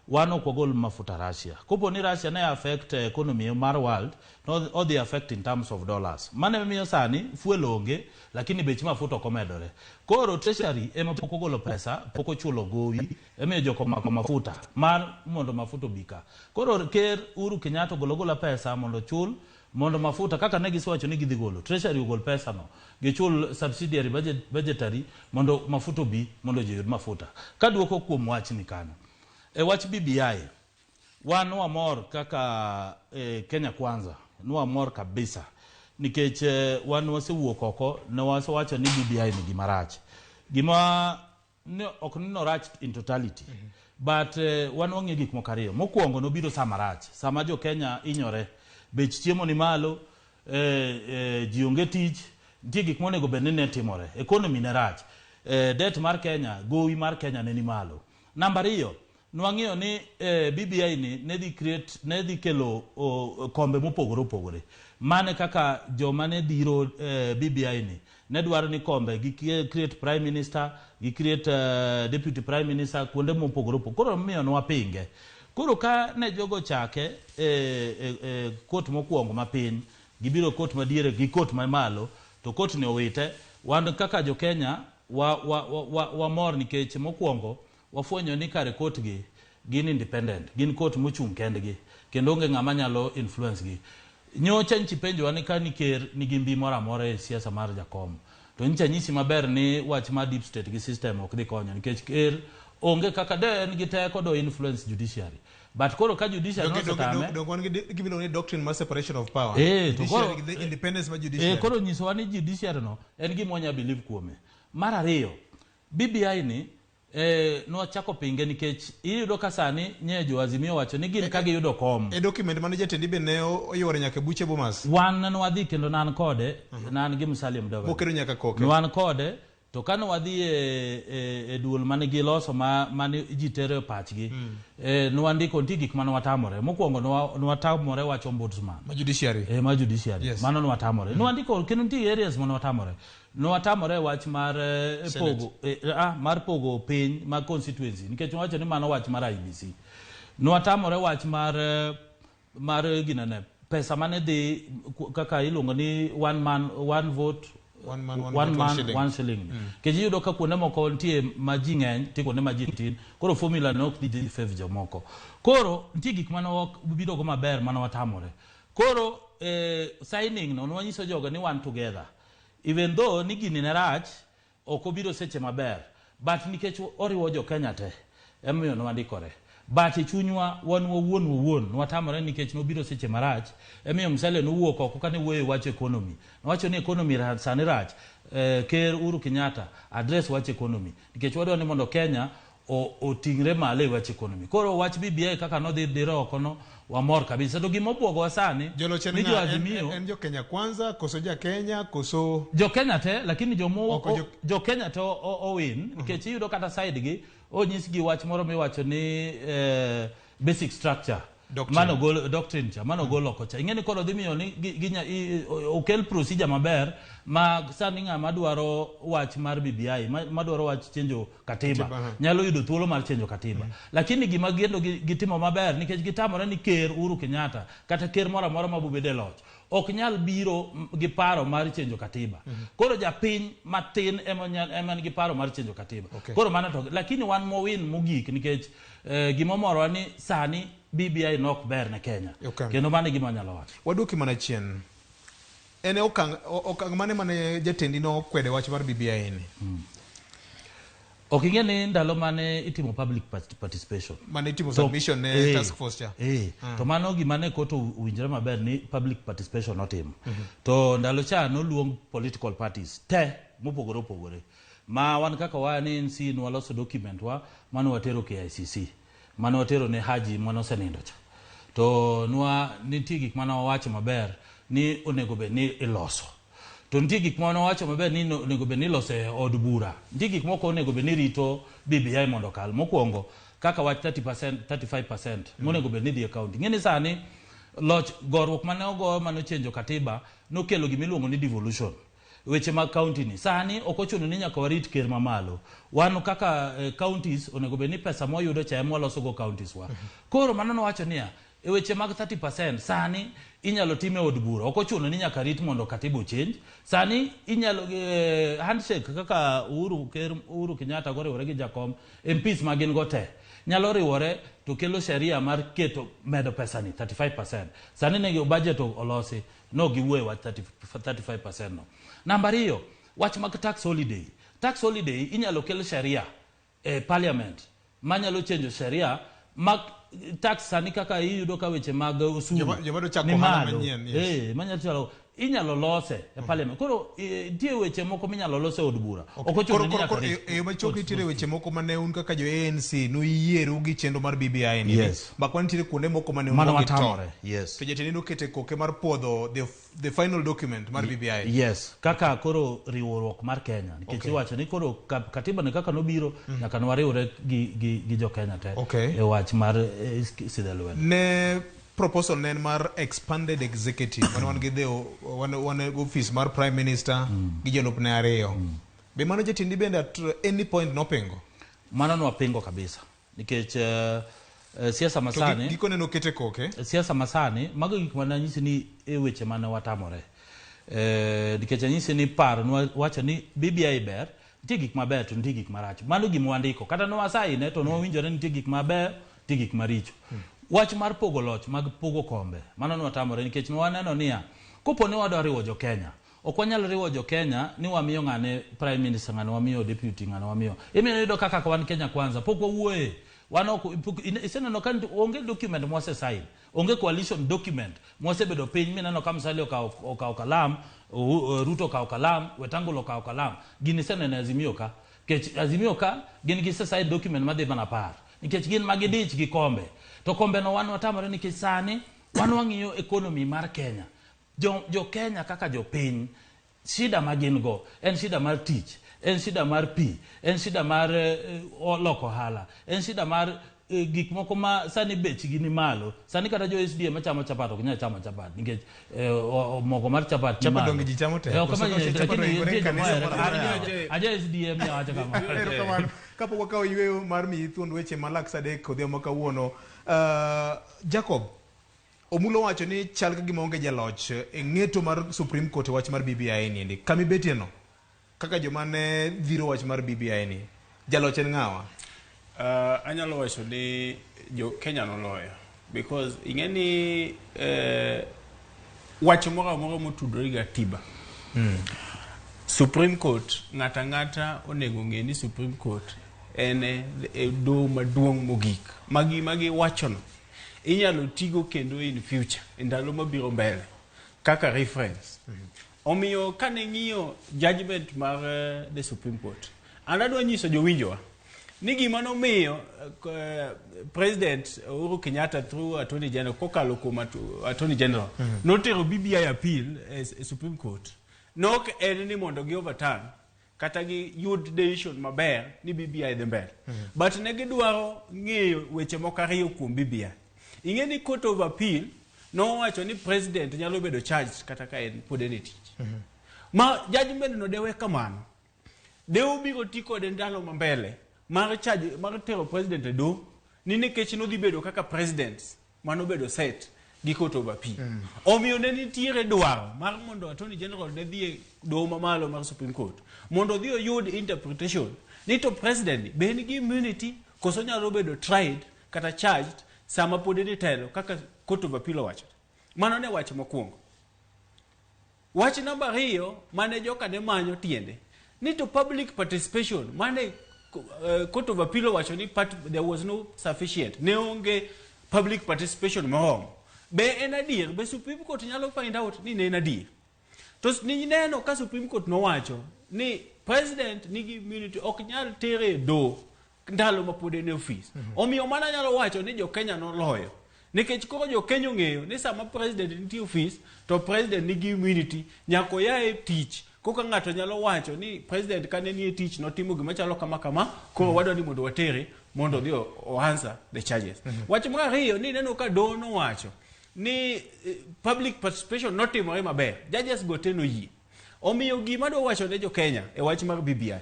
wan ok wagol mafuta Russia. Kopo ni Russia ne affect economy mar world, no odhi affect in terms of dollars. Mano emiyo sani fuel onge, lakini bech mafuta ok omedore. Koro treasury ema pok ogolo pesa, pok ochulo gowi, emiyo jok omako mafuta mar mondo mafuta obi ka. Koro ker Uhuru Kenyatta ogolo agola pesa mondo ochul mondo mafuta kaka ne gisewacho ni gidhi golo. Treasury ogol pesa no, gichul subsidiary budgetary mondo mafuta obi mondo ji oyud mafuta. Kaduoko kuom wachni kanyo. E wach BBI, wan wamor kaka Kenya Kwanza, nwamor kabisa nikech wan wasewuok oko ne wasewacho ni BBI ni gima rach. Gima ne ok ni norach in totality. But wan wang'iyo gik moko ariyo. Mokwongo nobiro sama rach, sama jo Kenya hinyore, bech chiemo ni malo, ji onge tich, nitie gik monego bed ni ne timore. Economy ne rach. Debt mar Kenya, gowi mar Kenya ne ni malo. Namba ariyo, nwang'iyo ni BBI ni ne dhi create, ne dhi kelo kombe mopogore opogore. Mane kaka joma ne dhiro BBI ni ne dwaro ni kombe gi create prime minister, gi create deputy prime minister kuonde mopogore opogore. Koro miyo nwapinge. Koro ka ne jogo chake court mokwongo mapiny, gibiro court madiere gi court mamalo, to court ni owite. Wan kaka jo Kenya wamor nikech mokwongo wafwenyo ni kare court gi gin independent, gin court mochung' kendgi kendo onge ng'ama nyalo influence gi. Nyocha nchi penjowa ni ka ni ker nigi mbi moro amora e siasa mar Jakom, to nyicha nyisi maber ni wach mar deep state gi system ok dhi konyo nikech ker onge kaka de en gi teko do influence judiciary. But koro ka judiciary nosetame, Donge wan gi gima iluongo ni doctrine mar separation of power. To Judiciary, the independence mar judiciary. Koro nyisowa ni judiciary no en gima wanya believe kuome. Mar ariyo, BBI ni nwachako pinge nikech iyudo ka sani nye jo Azimio wacho ni gin ka giyudo kom. E document mane jatendi be ne oyuore nyaka e buche Bomas. Wan nwadhi kendo nan kode, nan gi Musalia Mudavadi. Mokero nyaka koke. Nwan kode, to kane wadhi e duol mane giloso mane ji tero e pachgi, nwandiko nitie gik mane watamore. Mokwongo nwatamore wach ombudsman. Ma judiciary. Ma judiciary. Mano nwatamore. Nwandiko kendo nitie areas mane watamore. Nwatamore wach mar pogo, mar pogo piny mag constituency nikech wacho ni mano wach mar IEBC. Nwatamore wach mar ginene pesa mane dhi kaka iluongo ni one man one vote, one man, one one vote, one man, shilling. One shilling. Nikech iyudo ka kuonde moko nitie ma ji ng'eny, nitie kuonde ma ji tin. Koro formula ne ok dhi favor jomoko. Koro nitie gik mane ok birogo maber mane watamore. Koro signing no nwanyiso jogo ni one together. Even though ni gini ne rach, ok obiro seche maber, but nikech oriwo jo Kenya te, emomiyo nwandikore. But e chunywa wan wawuon wawuon nwatamore nikech nobiro seche marach, emomiyo Musalia nowuok oko kane wuoyo e wach economy. Nowacho ni economy sani rach, Ker Uhuru Kenyatta address wach economy nikech wadwa ni mondo Kenya oting're malo e wach economy. Koro wach BBI kaka nodhi dire oko no wamor kabisa. To gima obwogowa sani Joloch en ni ng'a? jo Azimio En jo Kenya Kwanza koso ja Kenya koso jo Kenya te, lakini jomo Oko jo Kenya te owin nikech iyudo kata side gi onyisgi wach moro miwacho ni basic structure. Doctrine. Mano gol doctrine cha, mano gol oko cha. Ing'e ni koro dhi miyo ni okel procedure maber ma sani ng'ama dwaro wach mar BBI, madwaro wach chenjo katiba, Katiba, ha. nyalo yudo thuolo mar chenjo katiba. Lakini gima gendo gitimo maber nikech gitamore ni ker Uhuru Kenyatta kata ker moro amora ma bobedo e loch ok nyal biro gi paro mar chenjo katiba. Koro japiny matin ema nigi paro mar chenjo katiba. Koro mano to, lakini wan mowin mogik nikech gimomorowa ni sani BBI nok ber ne Kenya. Kendo mano e gima anyalo wacho. Waduoki mana chien. En okang' mane mane jatendi no okwede wach mar BBI ni? Ok ing'e ni ndalo mane itimo public participation. Mane itimo submission ne task force cha. To mano gima ne koto owinjore maber ni public participation notimo. To ndalo cha noluong political parties te mopogore opogore. Ma wan kaka wa ni NC nwaloso document wa mane watero KICC. Mane watero ne Haji mane osenindo cha. To nwa nitie gik mane wawacho maber ni onego bed ni iloso. To nitie gik ma nowacho maber ni onego bed ni iloso e od bura. Nitie gik moko onego bed ni rito BBI mondo okal. Mokwongo, kaka wach 30%, 35% monego bed ni dhi e county. Ing'e ni sani loch goruok mane ogo mane ochenjo katiba nokelo gima iluongo ni devolution. Weche mag county ni sani ok ochuno ni nyaka warit ker mamalo. Wan kaka counties onego bed ni pesa mwayudo cha ema waloso go counties wa. Koro mano nowacho niya, e weche mag 30% sani inyalo tim e od bura. Ok ochuno ni nyaka rit mondo katiba ochange. Sani inyalo handshake kaka Uhuru, ker Uhuru Kenyatta goriwore gi Jakom, MPs ma gin go te nyalo riwore to kelo sheria mar keto medo pesa ni 35%. Sani ne budget olosi no giwuoye wach 30, 35% no. Namba ariyo, wach mag tax holiday. Tax holiday inyalo kel sheria e parliament manyalo chenjo sheria mag tax. Sani kaka iyudo ka weche mag osuru Joma dwa chako ni ohala malo. manyien, yes. Manyalo chalo inyalo lose e parliament. Koro nitie weche moko minyalo lose e od bura. Ok ochuno Koro, ni koro, nyaka koro, rit e yo machuok nitiere weche moko mane un kaka jo ANC nuyieru gi chenro mar BBI ni. Mak nitiere kuonde moko mane un Mano gi to. watamore, yes. To jatend nokete koke mar puodho the final document mar BBI. Yes, kaka koro riwruok mar Kenya nikech iwacho ni koro katiba ni kaka nobiro nyaka nwariwre gi jo Kenya te e wach mar sidho lwedo. Ne proposal ne en mar expanded executive mane wan gi the wan office mar prime minister gi jolupne ariyo. Be mano jatendi bende at any point nopingo? Mano nwapingo kabisa nikech siasa To masani gikone nokete koke. Siasa masani mago gik mane anyisi ni e weche mane watamore, nikech anyisi ni paro wacho ni BBI ber, nitie gik maber to nitie gik marach. Mano gima wandiko kata nwasaine to nwawinjore nitie gik maber, nitie gik maricho. Wach mar pogo loch mag pogo kombe mano nwatamore nikech nwaneno niya kopo ni wadwa riwo jo Kenya, ok wanyal riwo jo Kenya ni wamiyo ng'ane prime minister, ng'ane wamiyo deputy, ng'ane wamiyo imiyo. Yudo kaka wan Kenya Kwanza pok wawuoye wan ok iseneno ka onge document mwase sign, onge coalition document mwasebedo piny mineno ka Musalia okawo kalam, Ruto okawo kalam, Wetangula okawo kalam. Gini iseneno e Azimio ka kech Azimio ka gin gise sign document madhi mana 10 nikech gin magidich gi kombe to kombe no wan watamore nikech sani wan wang'iyo economy mar Kenya. Jo Kenya kaka jopiny shida ma gin go en shida mar tich, en shida mar pi, en shida mar loko ohala, en shida mar gik moko ma sani bechgi ni malo. Sani kata jo SDA machamo chapat ok nyal chamo chapat nikech mogo mar chapat ni Chapat malo. donge ji chamo te? Ok Koso kamano, chapat lakini oikore nitie joma kanisa ohero. moro An amora. aja SDA miyo awacho kamano. Erokamano. Kapok wakawo yweyo mar miyi thuond weche malak sa 3 odhiambo kawuono. Jacob, Omulo wacho ni chal ka gima onge jaloch e ng'eto mar Supreme Court e wach mar BBI ni endi. Kama ibetie no, kaka joma ne dhiro wach mar BBI ni, jaloch en ng'awa? Anyalo wacho ni jo Kenya noloyo because ing'e ni wach moro amora motudore gi katiba, Supreme Court, ng'ata ang'ata onego ng'e ni Supreme Court en e doho maduong' mogik ma gima giwachono inyalo tigo kendo in future e ndalo mabiro mbele kaka reference. Omiyo kane ng'iyo judgment mar the Supreme Court, an adwa nyiso jowinjowa ni gima nomiyo President Uhuru Kenyatta through Attorney General, kokalo kuom Attorney General, notero BBI appeal e Supreme Court nok en ni mondo gi overturn kata gi yud decision maber ni BBI dhi mbele, but ne gidwaro ng'eyo weche moko ariyo kuom BBI. Ing'e ni Court of Appeal nowacho ni president nyalo bedo charged kata ka en pod en e tich. Ma judgment no dewe kamano de obiro ti kode ndalo ma mbele mar charge, mar tero president e doho ni nikech nodhi bedo kaka president manobedo set gi Court of Appeal. Omiyo ne nitiere dwaro mar mondo Attorney General ne dhi e doho mamalo mar Supreme Court mondo odhi oyud interpretation ni to president ni be en gi immunity koso nyalo bedo tried kata charged sama pod en e telo kaka Court of Appeal owacho. Mano ne wach mokwongo. Wach namba ariyo mane joka ne manyo tiende ni to public participation mane Court of Appeal owacho ni there was no sufficient, ne onge public participation moromo, be en adier? Be Supreme Court nyalo find out ni ne en adier? To ni neno ka Supreme Court nowacho ni president nigi immunity, ok nyal tere e doho ndalo ma pod en e ofis. Omiyo mano anyalo wacho ni jo Kenya noloyo. Nikech koro jo Kenya ong'eyo ni sama president nitie ofis to president nigi immunity nyaka oya e tich koka ng'ato nyalo wacho ni president kane nie tich notimo gima chalo kama kama koro wadwa ni mondo watere mondo odhi o answer the charges. Wach mar ariyo ni ineno ka doho nowacho ni public participation notimore maber. Judges go te noyie. Omiyo gima adwa wacho ne jo Kenya e wach mar BBI.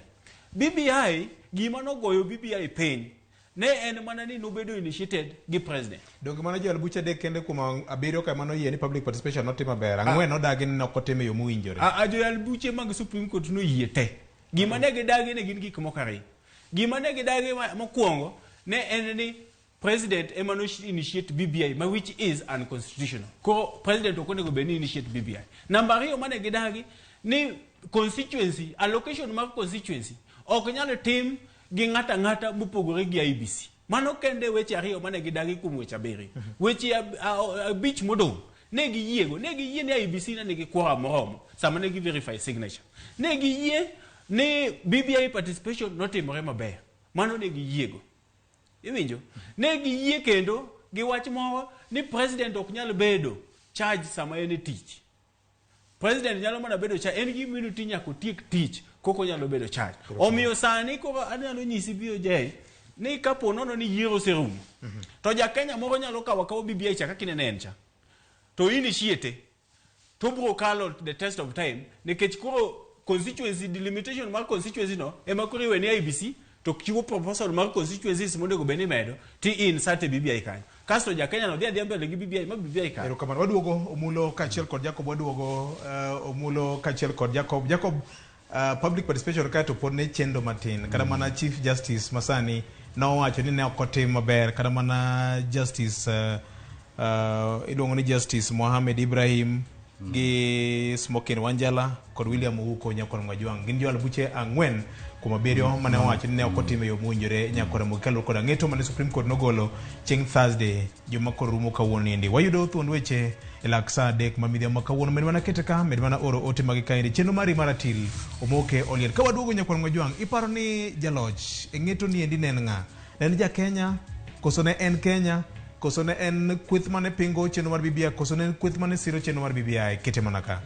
BBI gima nogoyo BBI piny ne en mana ni nobedo initiated gi president. Donge mano joyal buche adek kende kuom abiriyo ka mano oyie ni public participation notim maber. Ang'wen nodagi ni ok otim e yo mowinjore. A joyal buche mag Supreme Court noyie te. Gima ne gidagi ne gin gik moko ariyo. Gima ne gidagi mokwongo ne en ni president ema no initiate BBI ma which is unconstitutional. Koro president ok onego bed ni initiate BBI. Namba ariyo mane gidagi ni constituency, allocation mar constituency ok nyal tim gi ng'ato ang'ata mopogore gi IEBC. Mano kende weche ariyo mane gidagi kuom weche abiriyo. Weche abich modong' ne giyiego, ne giyie ni IEBC ne nigi quorum moromo sama ne gi verify signature. Ne giyie ni BBI participation notimore maber. Mano ne giyiego. Iwinjo? Ne giyie kendo gi wach moro ni president ok nyal bedo charge sama en e tich. President nyalo mana bedo charge, en gi immunity nyaka otiek tich koko nyalo bedo charge. Omiyo sani koro anyalo nyisi BOJ ni kapo nono ni yiero oserumo to ja Kenya moro nyalo kawo akawa BBI cha kaka inene en cha to initiate to biro kalo the test of time nikech koro constituency delimitation mar constituency no ema koro iwe ni IEBC to chiwo proposal mar constituencies monego bed ni imedo ti insert e BBI kanyo. Kasto ja Kenya no dhi adhiya mbele gi BBI ma BBI kalo. Erokamano. Waduogo Omulo kaachiel kod Jacob, waduogo Omulo kaachiel kod Jacob. Jacob, public participation kae to pod ne chendo matin. Kata mana Chief Justice masani nowacho ni ne ok otim maber. Kata mana Justice iluongo ni Justice Mohamed Ibrahim gi Smokin Wanjala kod William Ouko Nyakwar Mwajwang'. Gin joyal buche ang'wen kuom abiriyo mane owacho ni ne ok otim e yo mowinjore Nyakwar Ramogi kaluwore kod ang'eto mane Supreme Court nogolo chieng' Thursday juma koro rumo kawuono niendi. Wayudo thuond weche e lak saa adek ma midhiambo ma kawuono. Med mana kete ka, med mana oro ote magi kaendi. Chenro mari mar atil omoke oliel. Ka waduogo Nyakwar Mwajwang', iparo ni jaloch e ng'eto niendi ne en ng'a? Ne en ja Kenya? Koso ne en Kenya? Koso ne en kweth mane pingo chenro mar BBI? Koso ne en kweth mane siro chenro mar BBI? Kete mana ka.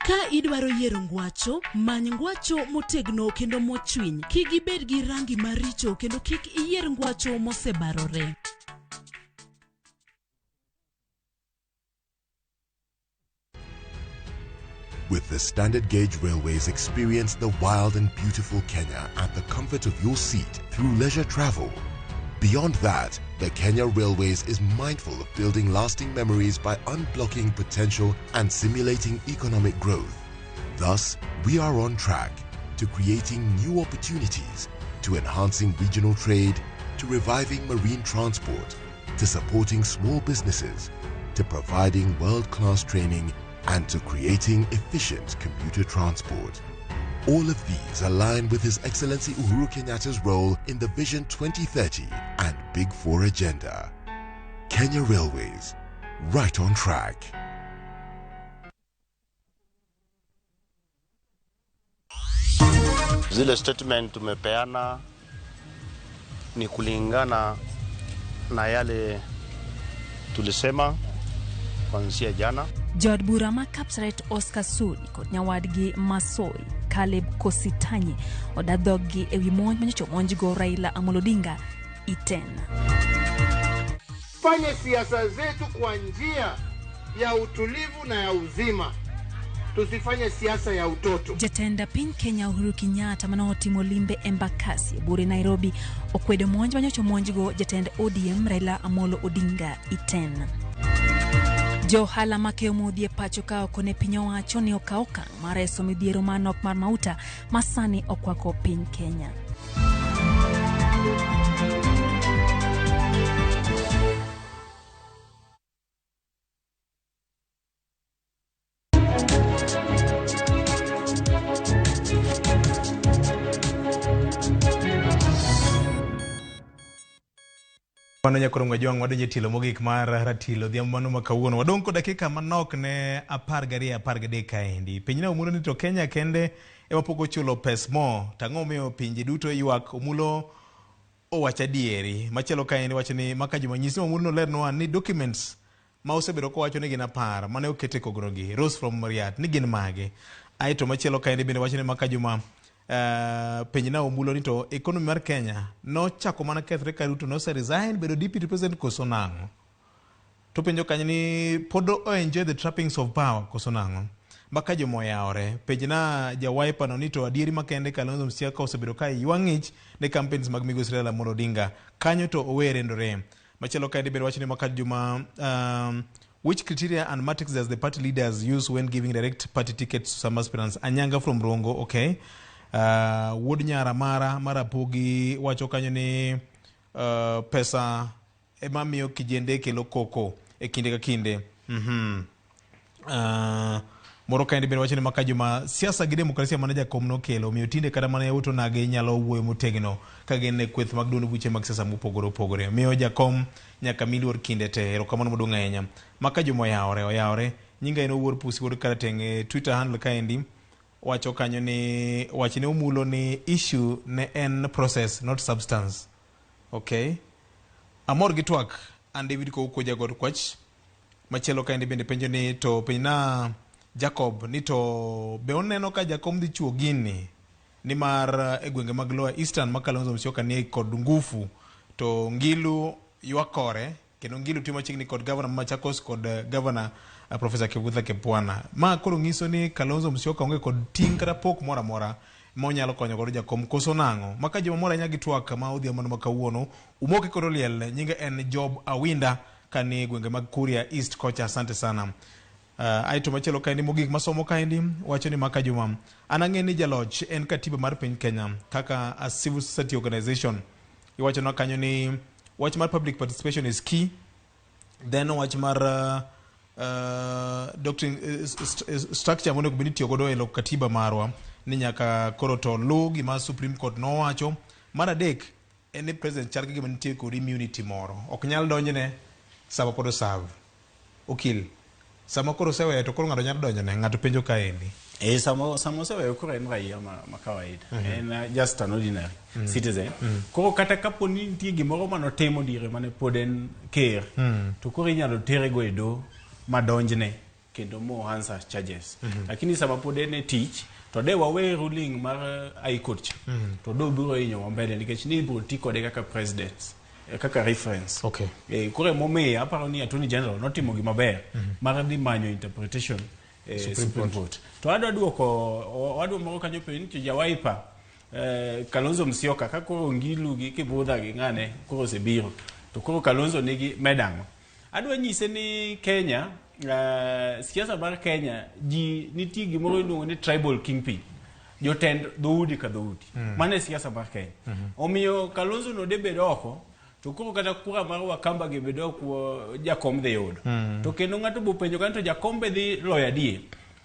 Ka idwaro yiero ngwacho, many ngwacho motegno kendo mochwiny. Kik ibed gi rangi maricho kendo kik iyier ngwacho mosebarore. With the Standard Gauge Railways, experience the wild and beautiful Kenya at the comfort of your seat through leisure travel. Beyond that, the Kenya Railways is mindful of building lasting memories by unblocking potential and simulating economic growth. Thus, we are on track to creating new opportunities, to enhancing regional trade, to reviving marine transport, to supporting small businesses, to providing world-class training, and to creating efficient commuter transport. All of these align with His Excellency Uhuru Kenyatta's role in the Vision 2030 and Big Four agenda. Kenya Railways, right on track. Zile statement tumepeana ni kulingana na yale tulisema kuanzia jana. Jood bura ma Kapseret Oscar Sudi kod nyawadgi Masoi Caleb Kositany oda dhoggi ewi monj manyocha omonjgo Raila Amolo Odinga Iten. Fanye siasa zetu kwa njia ya utulivu na ya uzima, tusifanye siasa ya utoto. Jatend piny Kenya Uhuru Kenyatta mane otimo limbe Embakasi e bure Nairobi okwedo monj manyocha omonjgo jatend ODM Raila Amolo Odinga Iten. Jo ohala makeyo modhi e pacho ka oko ne piny owacho ni okawo okang' mar reso midhiero mar nok mar mauta ma sani okwako piny Kenya. Mano nyakoro Ngwajwang' wadonjo e tielo mogik mar ratilo odhiambo mano ma kawuono. Wadong' kod dakika manok ne 12 13 kaendi. Pinyna Omulo ni to Kenya kende ema pok ochulo pes mo. To ang'o momiyo pinje duto ywak Omulo owacho adieri. Machielo kaendi wacho ni maka juma nyis ni Omulo nolernwa ni documents ma osebedo kowacho ni gin 10 mane oket e kogno gi Rose from Riat ni gin mage. Aeto machielo kaendi bende wacho ni maka juma penj na Omulo ni to economy mar Kenya nochako mana kethre ka Ruto nose resign bedo deputy president koso nang'o? To penjo kanyo ni pod o enjoy the trappings of power koso nang'o? Maka joma oyawore, penj na ja Wiper no ni to adieri makende Kalonzo Musyoka osebedo ka ywa ng'ich ne campaigns mag migosi Raila Amolo Odinga. Kanyo to owe rendore. Machielo kaendi bende wacho ni maka juma which criteria and matrix does the party leaders use when giving direct party tickets to some aspirants? Anyanga from Rongo, okay. Wuod Nyara Mara Marapogi wacho kanyo ni pesa ema miyo kijende kelo koko e kinde ka kinde. Moro kaendi bende wacho ni maka juma siasa gi demokrasia mane jakom nokelo omiyo tinde kata mana yawuot onage nyalo wuoyo motegno ka gin e kweth mag duond buche mag siasa mopogore opogore. Miyo jakom nyaka mi luor kinde te. Erokamano maduong' ahinya. Maka juma oyawore oyawore. Nyinga en Owuor Pusi wuod Karateng' e Twitter handle kaendi wacho kanyo ni wachne Omulo ni issue ne en process not substance. Okay. Amor gi twak an David Kouko Jagod Kwach. Machielo kaendi bende penjo ni to penjna Jacob ni to be oneno ka jakom dhi chuo gini nimar e gwenge mag Lower Eastern ma Kalonzo Musyoka ni kod ngufu to Ngilu ywak kore kendo Ngilu tiyo machiegni kod gavana ma Machakos kod gavana Professor Kivutha Kibwana. Ma koro nyiso ni Kalonzo Musyoka onge kod ting' kata pok moro amora ma onyalo konyo godo jakom koso nang'o. Maka joma mor ahinya gi twak ma odhiambo ma kawuono umoke kod oliel nyinge en Job Awinda kani gwenge mag Kuria East kocha. Asante sana. Aeto machielo kaendi mogik masomo kaendi wacho ni maka juma an ang'e ni jaloch en katiba mar piny Kenya kaka a civil society organization. Iwacho na kanyo ni wach mar public participation is key, then wach mar doctrine, structure monego bed ni itiyo godo e loko katiba marwa ni nyaka koro to luw gima Supreme Court nowacho. Mar adek en ni president chal ka gima nitie kod immunity moro ok nyal donjne sama pod oserve. Okil sama koro oseweyo to koro ng'ato nyalo donjone ng'ato penjo kaendi. Sama oseweyo koro en raia ma kawaida. En just an ordinary citizen. Koro kata kapo ni nitie gimoro manotimo diere mane pod en ker, to koro inyalo tere go e doho madonjne kendo mo answer charges. Lakini sama pod en e tich to de wawe ruling mar High Court cha, to do biro hinyowa mbele nikech ni ibiro ti kode kaka president kaka reference. Koro emomiyo aparo ni Attorney General notimo gima ber mar dhi manyo interpretation Supreme Court. To adwa duoko wadwa moro kanyo penjo ni to ja Wiper Kalonzo Musyoka ka koro Ngilu gi Kibudha gi ng'ane koro osebiro to koro Kalonzo nigi medang'o. Adwa nyise ni Kenya siasa mar Kenya ji nitie gimoro iluongo ni tribal kingpin. Jotend dhoudi ka dhoudi. Mano e siasa mar Kenya. Omiyo Kalonzo no de bed oko to koro kata kura mar Wakamba gi bed ok jakom dhi yudo. To kendo ng'ato bo penjo kanyo to jakom be dhi loyo adier.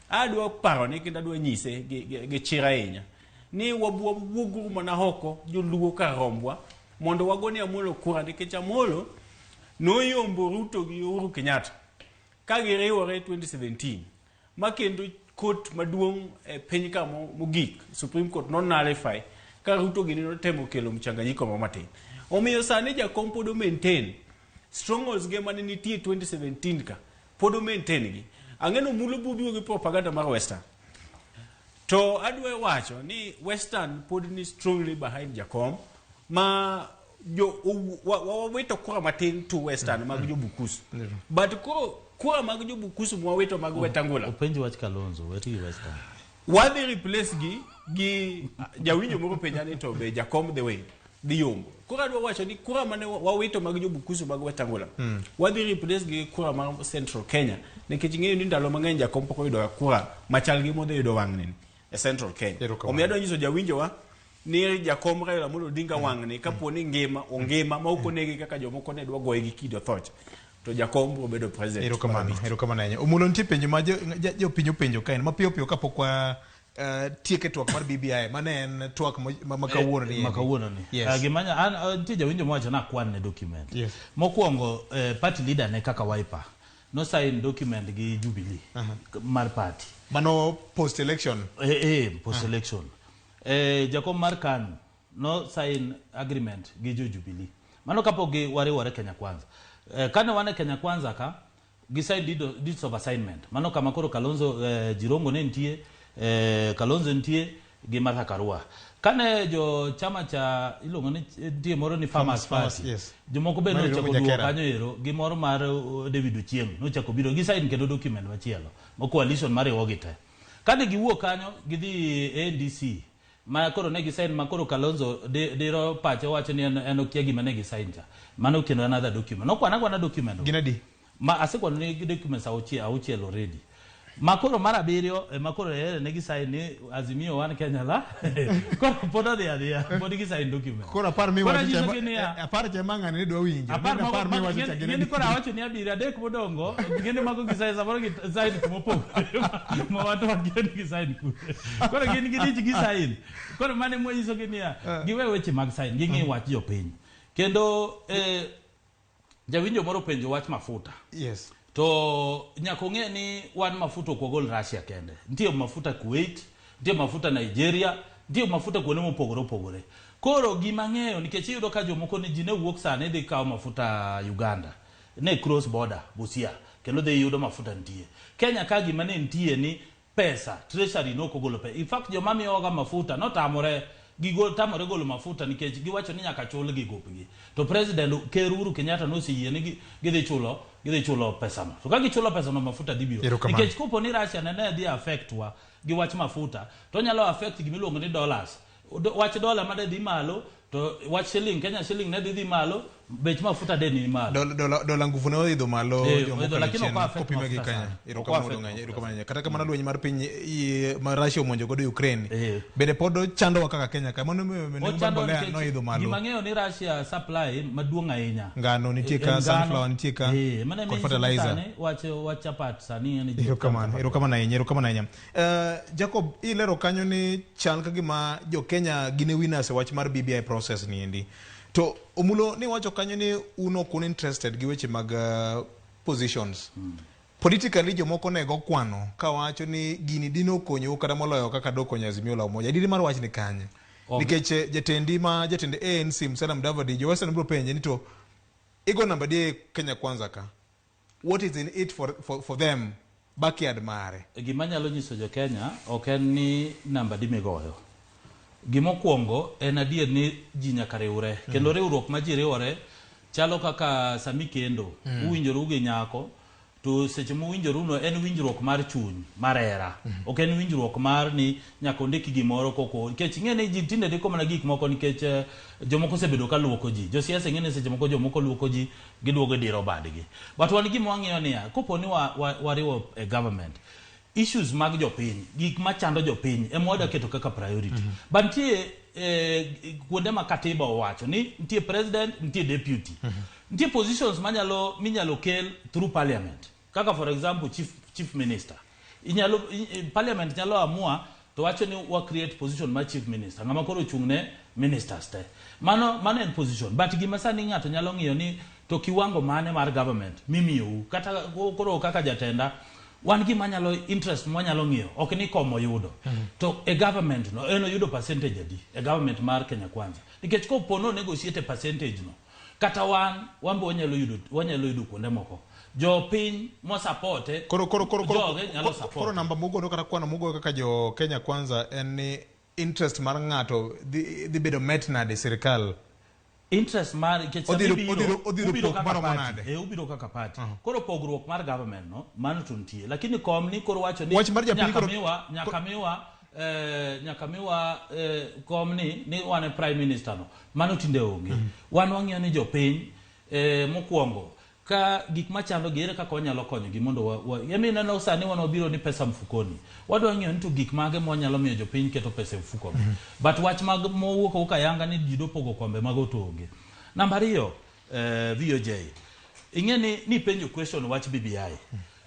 Adwa paro ni kendo adwa nyise gi chir ahinya ni wawuoguru mana oko joluo kar rombwa mondo wagone Amolo kura nikech Amolo noyombo Ruto gi Uhuru Kenyatta ka giriwore 2017 ma kendo court maduong' e piny ka mogik Supreme Court no nullify ka Ruto gini notemo kelo mchanganyiko moro matin. Omiyo sani jakom pod o maintain strongholds ge mane nitie 2017 ka pod o maintain gi. Ang'e Omulo biro gi propaganda mar Western. To adwa wacho ni Western pod ni strongly behind Jakom ma jo wawito kura matin to Western mag jo Bukusu. But koro kura mag jo Bukusu mwawito mag Wetangula. Openji wach Kalonzo, weti gi Western. Wadhi replace gi jawinjo moro penja ni to be Jakom dhi win dhi yombo. Koro adwa wacho ni kura mane wawito mag jo Bukusu mag Wetangula wadhi replace gi kura mar Central Kenya nikech ing'eyo ni ndalo mang'eny Jakom pok oyudo kura machal gi modhi yudo wang'ni e Central Kenya. Omiyo adwa nyiso jawinjowa ni Jakom Raila Amolo Odinga wang'ni kapo ni ngima ongima ma ok onege kaka jomoko ne dwa goye gi kido thocha to Jakom biro bedo president. Erokamano, erokamano ahinya. Omulo nitie penjo ma jopiny openjo kaen mapiyo piyo kapok wa Tieke twak mar BBI mane en twak ma kawuono ni. Ma kawuono ni. Yes. Gima an nitie jawinjo mowacho ni akwan ne document. Mokwongo, party leader ne kaka Wiper no sign document gi Jubilee mar party. Mano post election. Post election. Jakom mar KANU no sign agreement gi jo Jubilee. Mano kapok gi wariwore Kenya Kwanza. Kane wan e Kenya Kwanza ka, gi sign deeds of assignment. Mano kama koro Kalonzo, Jirongo ne nitie, Kalonzo nitie gi Martha Karua. Kane jo chama cha iluongo ni nitie moro ni Farmers Farmers, Party. Yes. Jomoko be Mar nochako iluongo duogo Jakera. kanyo ero gi moro mar David Ochieng nochako biro gi sign kendo document machielo mo coalition mariwogi te. Kane giwuok kanyo gidhi ANDC ma koro ne gisign, ma koro Kalonzo diro pache wacho ni en okia gima ne gisign cha. Mano kendo another document. Nokwana kwana document. Gin adi? Ma asekwano ni documents auchiel already. Ma koro mar abiriyo ema koro ne gisign ni Azimio One Kenya la. Koro pod odhi adhiya, pod gisign document. Koro apar mi Koro wacho anyiso cha gi niya, apar cha ma ng'ani ne dwa winjo. Apar Ng'eni mago apar mi wacho cha gin ng'eni adi? koro awacho ni abiriyo, adek modongo, ng'eni mago gisign samoro gisign kumopogore ma wato wakia ni gisign kure. Koro gin gidich gisign. Koro mano ema wanyiso gi niya, giwe weche mag sign, ging'i wach jopiny. Kendo jawinjo moro penjo wach mafuta. To nyaka ong'e ni wan mafuta ok wagol Russia kende. Nitie mafuta Kuwait, nitie mafuta Nigeria, nitie mafuta kuonde mopogore opogore. Koro gima ng'eyo nikech iyudo ka jomoko ni ji ne wuok sani dhi kawo mafuta Uganda. Ne cross border Busia kendo dhi yudo mafuta nitie. Kenya ka gima ne nitie ni pesa treasury nok ogolo pesa. In fact joma miyowaga mafuta notamore gigo tamore golo mafuta nikech giwacho ni nyaka chulgi gopgi. To president Ker Uhuru Kenyatta noseyie ni gidhi chulo pesa no. To ka gichulo pesa no, mafuta dhi biro. Erokamano. Nikech kopo ni Russia ne dhi affect wa gi wach mafuta, to onyalo affect gimiluongo ni dollars. Wach dola ma de dhi malo, to wach shilling, Kenya shilling ne dhi malo, bech mafuta de ni malo. Dola nguvu ne oidho malo Eh, jomoko oidho, lakini chien ok affect kopime gi mafuta Kenya. sana. Ok Erokamano affect maduong' ahinya, mafuta erokamano ahinya. Kata kamano lweny mar piny ma Russia omonjo godo Ukraine Eh. bende pod chandowa kaka Kenya ka. Mano emomiyo nengo mar Ochando mbolea nikech noidho malo. Gima ng'eyo ni Russia supply maduong' ahinya. Ngano nitie Eh, ka, ngano. sunflower nitie ka, Eh, mano kod ema fertilizer. sani wach chapat sani en ji Erokamano, chapat. erokamano ahinya, erokamano ahinya. Jacob, ilero kanyo ni chal ka gima jo Kenya gin e winners e wach mar BBI process ni endi. To Omulo ni wacho kanyo ni un ok un interested gi weche mag positions. Politically jomoko ne go kwano kawacho ni gini dino konyou kata moloyo kaka dokonyo Azimio la Umoja. Adieri mar wach ni kanye? Nikech jatendi ma jatend ANC Musalia Mudavadi, jo Western biro penje ni to igo namba di e Kenya Kwanza ka. What is in it for them? Backyard mare. Gima nyalo nyiso jo Kenya ok en ni namba di migoyo. Gimokwongo en adier ni ji nyaka riwre. Kendo riwruok ma ji riwore chalo kaka sami kendo. Uwinjoru gi nyako to seche muwinjoru no en winjruok mar chuny mar hera. Ok en winjruok mar ni nyaka ondik gimoro koko nikech ing'e ni ji tinde ndiko mana gik moko nikech jomoko osebedo ka luoko ji. Josiasa ing'e ni seche moko jomoko luoko ji giduogo diro badgi. But wan gima wang'iyo niya, kopo ni wariwo e government issues mag jopiny, gik machando jopiny ema wadwa keto kaka priority. But nitie kuonde ma katiba owacho ni nitie president, nitie deputy. Nitie positions manyalo minyalo kel through parliament. Kaka for example chief minister. Inyalo parliament nyalo amua to wacho ni wa create position mar chief minister ng'ama koro ochung' ne ministers te. Mano en position. But gima sani ng'ato nyalo ng'iyo ni to kiwango mane mar government mimiyou kata koro kaka jatenda wan gima nyalo interest mwanyalo ng'iyo ok ni kom oyudo to e government no en oyudo percentage adi e government mar Kenya Kwanza, nikech kopo no negotiate percentage no kata wan be wanyalo yudo kuonde moko jopiny mosapote Koro joge nyalo koro support. Namba mugono kata kwano mugoyo kaka jo Kenya Kwanza en ni interest mar ng'ato dhi bedo met nade e sirikal? Interest mar nikech sama Odhiro ubiro pok kaka maromo party, nade? Ubiro kaka party, koro pogruok mar government no mano to nitie, lakini kom ni koro wacho ni Wach mar japiny nyaka miwa kom ni wan e prime minister no mano tinde onge. Wan wang'iyo ni jopiny mokwongo ka gik machando gi ere kaka wanyalo konyogi mondo emi ineno sani wan wabiro ni pesa mfukoni, wadwa ng'iyo ni to gik mage mwanyalo miyo jopiny keto pesa e mfuko gi. But wach mag mowuok awuok ayanga ni ji dopogo kombe mago to onge. Namba ariyo, VOJ ing'e ni nipenjo question wach BBI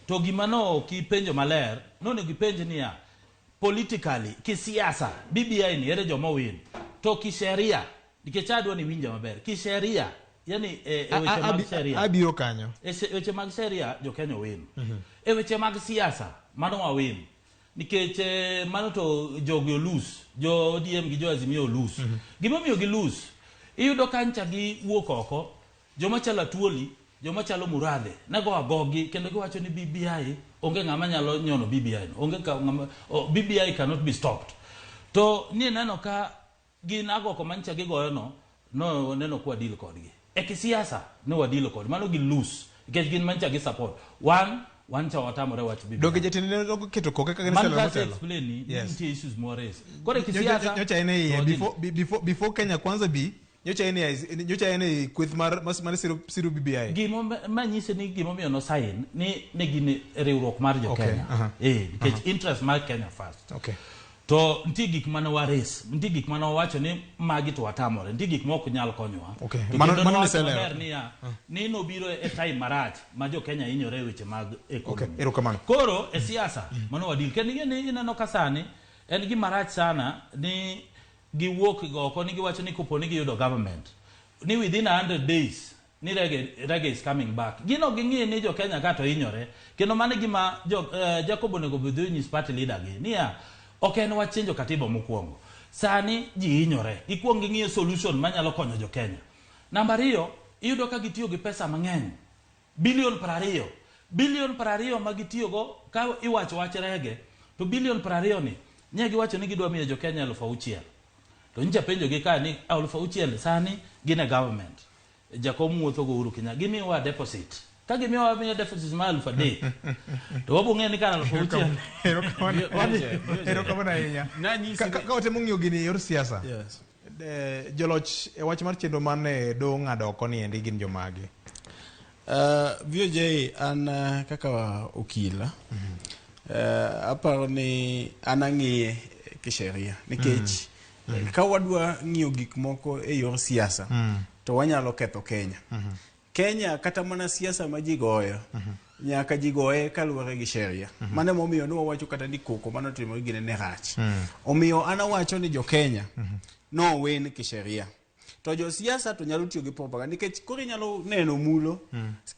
to gima no ok ipenjo maler nonego ipenj niya Politically, kisiasa, BBI ni ere joma win. To kisheria, nikech adwa ni winja maber. Kisheria, yani e weche mag sheria. Abiro kanyo. E weche mag sheria jo Kenya win. E weche mag siasa, mano wa win. Nikech mano to jogi olus, jo ODM gi jo Azimio olus. Gimomiyo gi lose, iyudo ka ncha gi wuok oko, joma chalo Atuoli, joma chalo Murathe, nego agogi kendo giwacho ni BBI onge ng'ama nyalo nyono BBI no. Onge ka ng'ama BBI cannot be stopped. To ni neno ka gin agoko mancha gigoyo no, no neno kwa deal kodgi. E kisiasa ne wadilo kodgi, mano gi lose nikech gin mancha gi support. Wan cha watamore wach BBI. Donge jatend ne oketo koke kaka Mano giselo kase motelo. explain ni Yes. nitie issues more raise. Koro e kisiasa Nyocha en e iye to before Kenya Kwanza bi, nyocha en e kweth mar siro BBI. Gimo manyise ni gimomiyo no sign ni ne gin riwruok mar jo Kenya. Nikech interest mar Kenya first. To nitie gik mane wa raise, nitie gik mane wawacho ni magi to watamore, nitie gik ma ok nyal konyowa. To kendo Mano nowacho niselero. maber niya, ni nobiro e time marach ma jo Kenya hinyore e weche mag economy. Erokamano. Koro e siasa mano wadil. Kendo ing'e ni ineno ka sani en gima rach sana ni giwuok oko ni giwacho ni kopo ni giyudo government ni within 100 days ni reggae is coming back. Gino ging'i ni jo Kenya ka to hinyore. Kendo mano e gima Jacob onego bed ni nyis party leader gi niya ok en wach chenjo katiba mokwongo. Sani ji hinyore. Gikuong ging'iyo solution manyalo konyo jo Kenya. Namba 2, iyudo ka gitiyo gi pesa mang'eny. Bilion 20. Bilion 20 ma gitiyogo ka iwacho wach rege, to bilion 20 ni nye giwacho ni gidwa miyo jo Kenya 6,000. To nyicha penjo gi ka ni 6,000 sani gin e government. Jakom wuotho go Uhuru Kenyatta. Gimiyowa deposit. Ka gimiyowa miyo deposit mar 3,000. To wabo ng'eyo ni kar 6,000. Erokamano ahinya. Ka watemo ng'iyo gini e yor siasa. Yes. Joloch e wach mar chenro mane doho ng'ado oko ni endi gin jomage? VOJ an kaka okila, aparo ni an ang'iye kisheria nikech ka wadwa ng'iyo gik moko e yor siasa to wanyalo ketho Kenya. Kenya kata mana siasa ma ji goyo nyaka ji goye kaluwore gi sheria. Mano emomiyo ne wawacho kata ni koko mano timore gine ne rach. Omiyo an awacho ni jo Kenya no win kisheria. To jo siasa to nyalo tiyo gi propaganda nikech koro inyalo neno mulo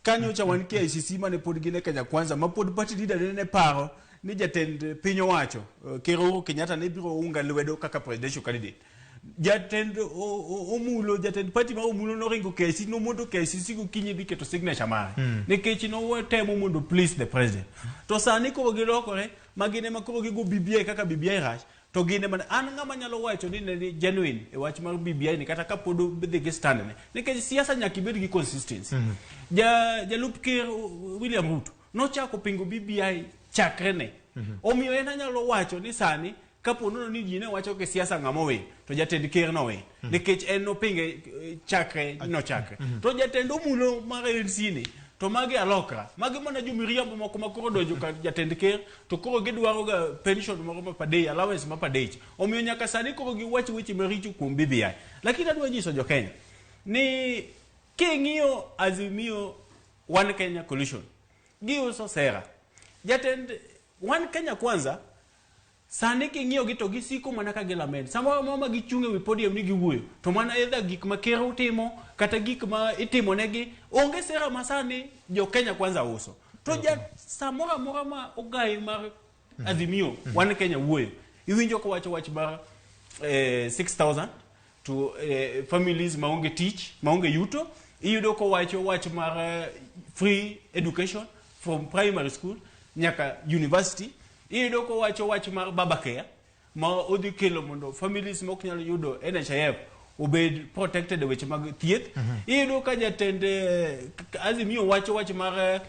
kanyo cha wan KICC mane pod gin e Kenya Kwanza ma pod party leader ne paro ni jatend piny owacho Ker Uhuru Kenyatta ne biro unga lwedo kaka presidential candidate. Jatend Omulo, jatend party ma Omulo noringo KICC, nomondo KICC gokinyi dhi keto signature mare nikech notemo mondo please the president. To sani koro gilokore ma gin ema koro gigo BBI kaka BBI rach. To gin ema an ng'ama nyalo wacho ni ne ni genuine e wach mar BBI ni kata kapod odhi gi stand ne nikech siasa nyaka ibed gi consistency. Jalup ker William Ruto nochako pingo BBI chakre ne. Omiyo en anyalo wacho ni sani kapo nono ni ji ne wacho ke siasa ng'ama owin to jatend ker nowin nikech en nopinge chakre nochakre. To jatend Omulo mar ANC ni to magi alokra magi mana jomiriambo moko ma koro donjo ka jatend ker to koro gidwaro ga pension moro ma per day, allowance ma per day. Omiyo nyaka sani koro giwach weche maricho kuom BBI. Lakini adwa nyiso jo Kenya ni king'iyo Azimio One Kenya Coalition giuso sera. Jatend One Kenya Kwanza sani king'iyo gi to gisiko mana ka gilament. Samoro amora ma gichung' ewi podium ni giwuoyo to mana either gik ma ker otimo kata gik ma itimo negi onge sera ma sani jo Kenya Kwanza uso. To ja samoro amora ma ogai mar Azimio One Kenya wuoyo iwinjo kowacho wach mar 6,000 to families maonge tich maonge yuto. Iyudo kowacho wach mar free education from primary school nyaka university. Iyudo kowacho wach mar baba care ma odhi kelo mondo families ma ok nyal yudo NHIF obed protected e weche mag thieth. Iyudo ka jatend Azimio wacho wach mar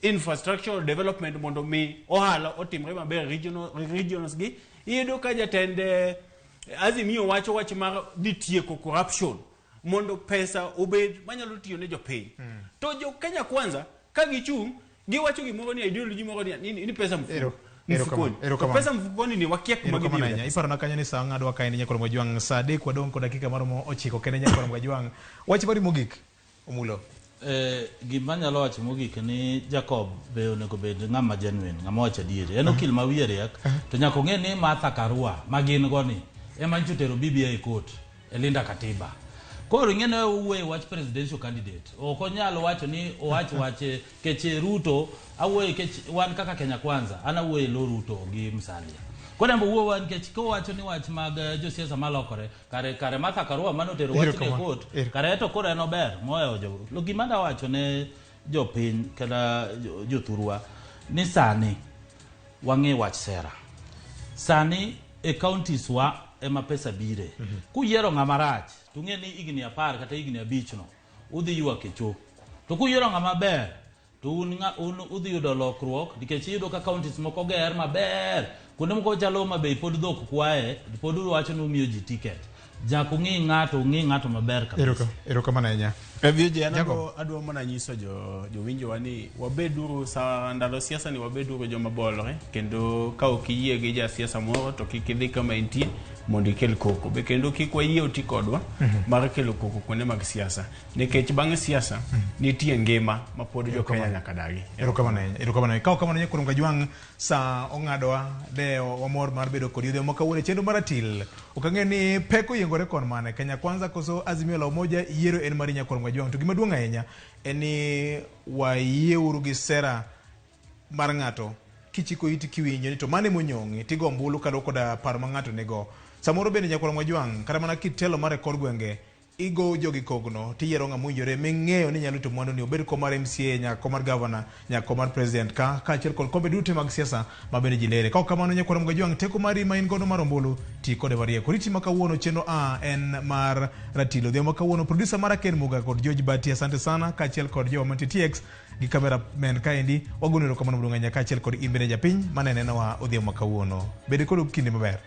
infrastructural development mondo mi ohala otimre maber regions gi. Iyudo ka jatend Azimio wacho wach mar dhi tieko corruption mondo pesa obed manyalo tiyo ne jopiny. To jo Kenya Kwanza ka gichung' giwacho gimoro ni ideology moro ni pesa mfukoni. To pesa mfukoni ni wakia kuma gidhi yude. Iparona kanyo ni sa ng'adwa ka en nyakwar Mwajwang' sa 3 wadong' kod dakika maromo 9 kende nyakwar Mwajwang'. Wach mari mogik Omulo. Gima anyalo wacho mogik ni Jacob be onego bed ng'ama genuine, ng'ama wacho adieri. En okil ma wiye riek, to nyaka ong'e ni Martha Karua ma gin go ni ema nyocha otero BBI e court e Linda Katiba. Koro ing'e ni owuoyo e wach presidential candidate. Ok onyal wacho ni owach wach kech Ruto awuoyo kech wan kaka Kenya Kwanza, an awuoyo e lo Ruto gi Musalia. Koro en be owuoyo nikech kowacho ni wach mag josiasa malokore kare kare Martha Karua mane otero wach e court kare to koro en ober mohewo jogo. Lo gima da wacho ne jopiny kata jothurwa ni sani wang'e wach sera. Sani e counties wa ema pesa bire. Kuyiero ng'ama rach to ung'e ni higni 10 kata higni 5 no udhi ywak e cho. To kuyiero ng'ama ber to un, un udhi yudo lokruok nikech iyudo ka counties moko ger maber kuonde moko chalo Homa Bay pod dhok kwaye pod uwacho ni umiyo ji ticket. Nyaka ung'i ng'ato ung'i ng'ato maber kabisa. Erokamano ahinya. VJ, an adwa mana nyiso jowinjowa ni wabeduru sa ndalo siasa ni wabeduru joma bolore kendo ka ok iyie gi jasiasa moro to kik idhi kama entie mondo ikel koko be kendo kik wayie oti kodwa mar kelo koko kuonde mag siasa nikech bang' siasa nitie ngima ma pod jo Kenya nyaka dagi. Erokamano ahinya. Erokamano ahinya. Ka ok kamano kuom Kajwang' sa ong'adowa de wamor mar bedo kod yudhe ma kawuono e chenro mar atil. Ok ang'eyo ni pek oyiengore kon mane Kenya Kwanza koso Azimio la Umoja yiero en mari nyakwar Kajwang'. To gima duong' ahinya en ni wayieuru gi sera mar ng'ato kichiko iti kiwinjo ni to mane monyong'i tigo ombulu kaluwore koda paro ma ng'ato nigo. Samoro bende nyakwar Kajwang' kata mana kitelo mar e kor gwenge igo jogi kogno tiyiero ng'ama owinjore ming'eyo ni nyalo rito mwandu ni obed kom mar MCA nyaka kom mar governor nyaka kom mar president ka kaachiel kod kombe duto mag siasa ma bende ji lere. Ka ok kamano nyakwar Kajwang' teko mari ma in godo mar ombulu ti kode mariek. Oriti ma kawuono chenro A en mar ratilo. Odhiambo ma kawuono producer mara Ken Muga kod George Bati asante sana kaachiel kod jowa mantie TX gi camera men kaendi wagonu erokamano maduong' ahinya kaachiel kod in bende japiny mane nenowa odhiambo ma kawuono. Bed kod kinde maber.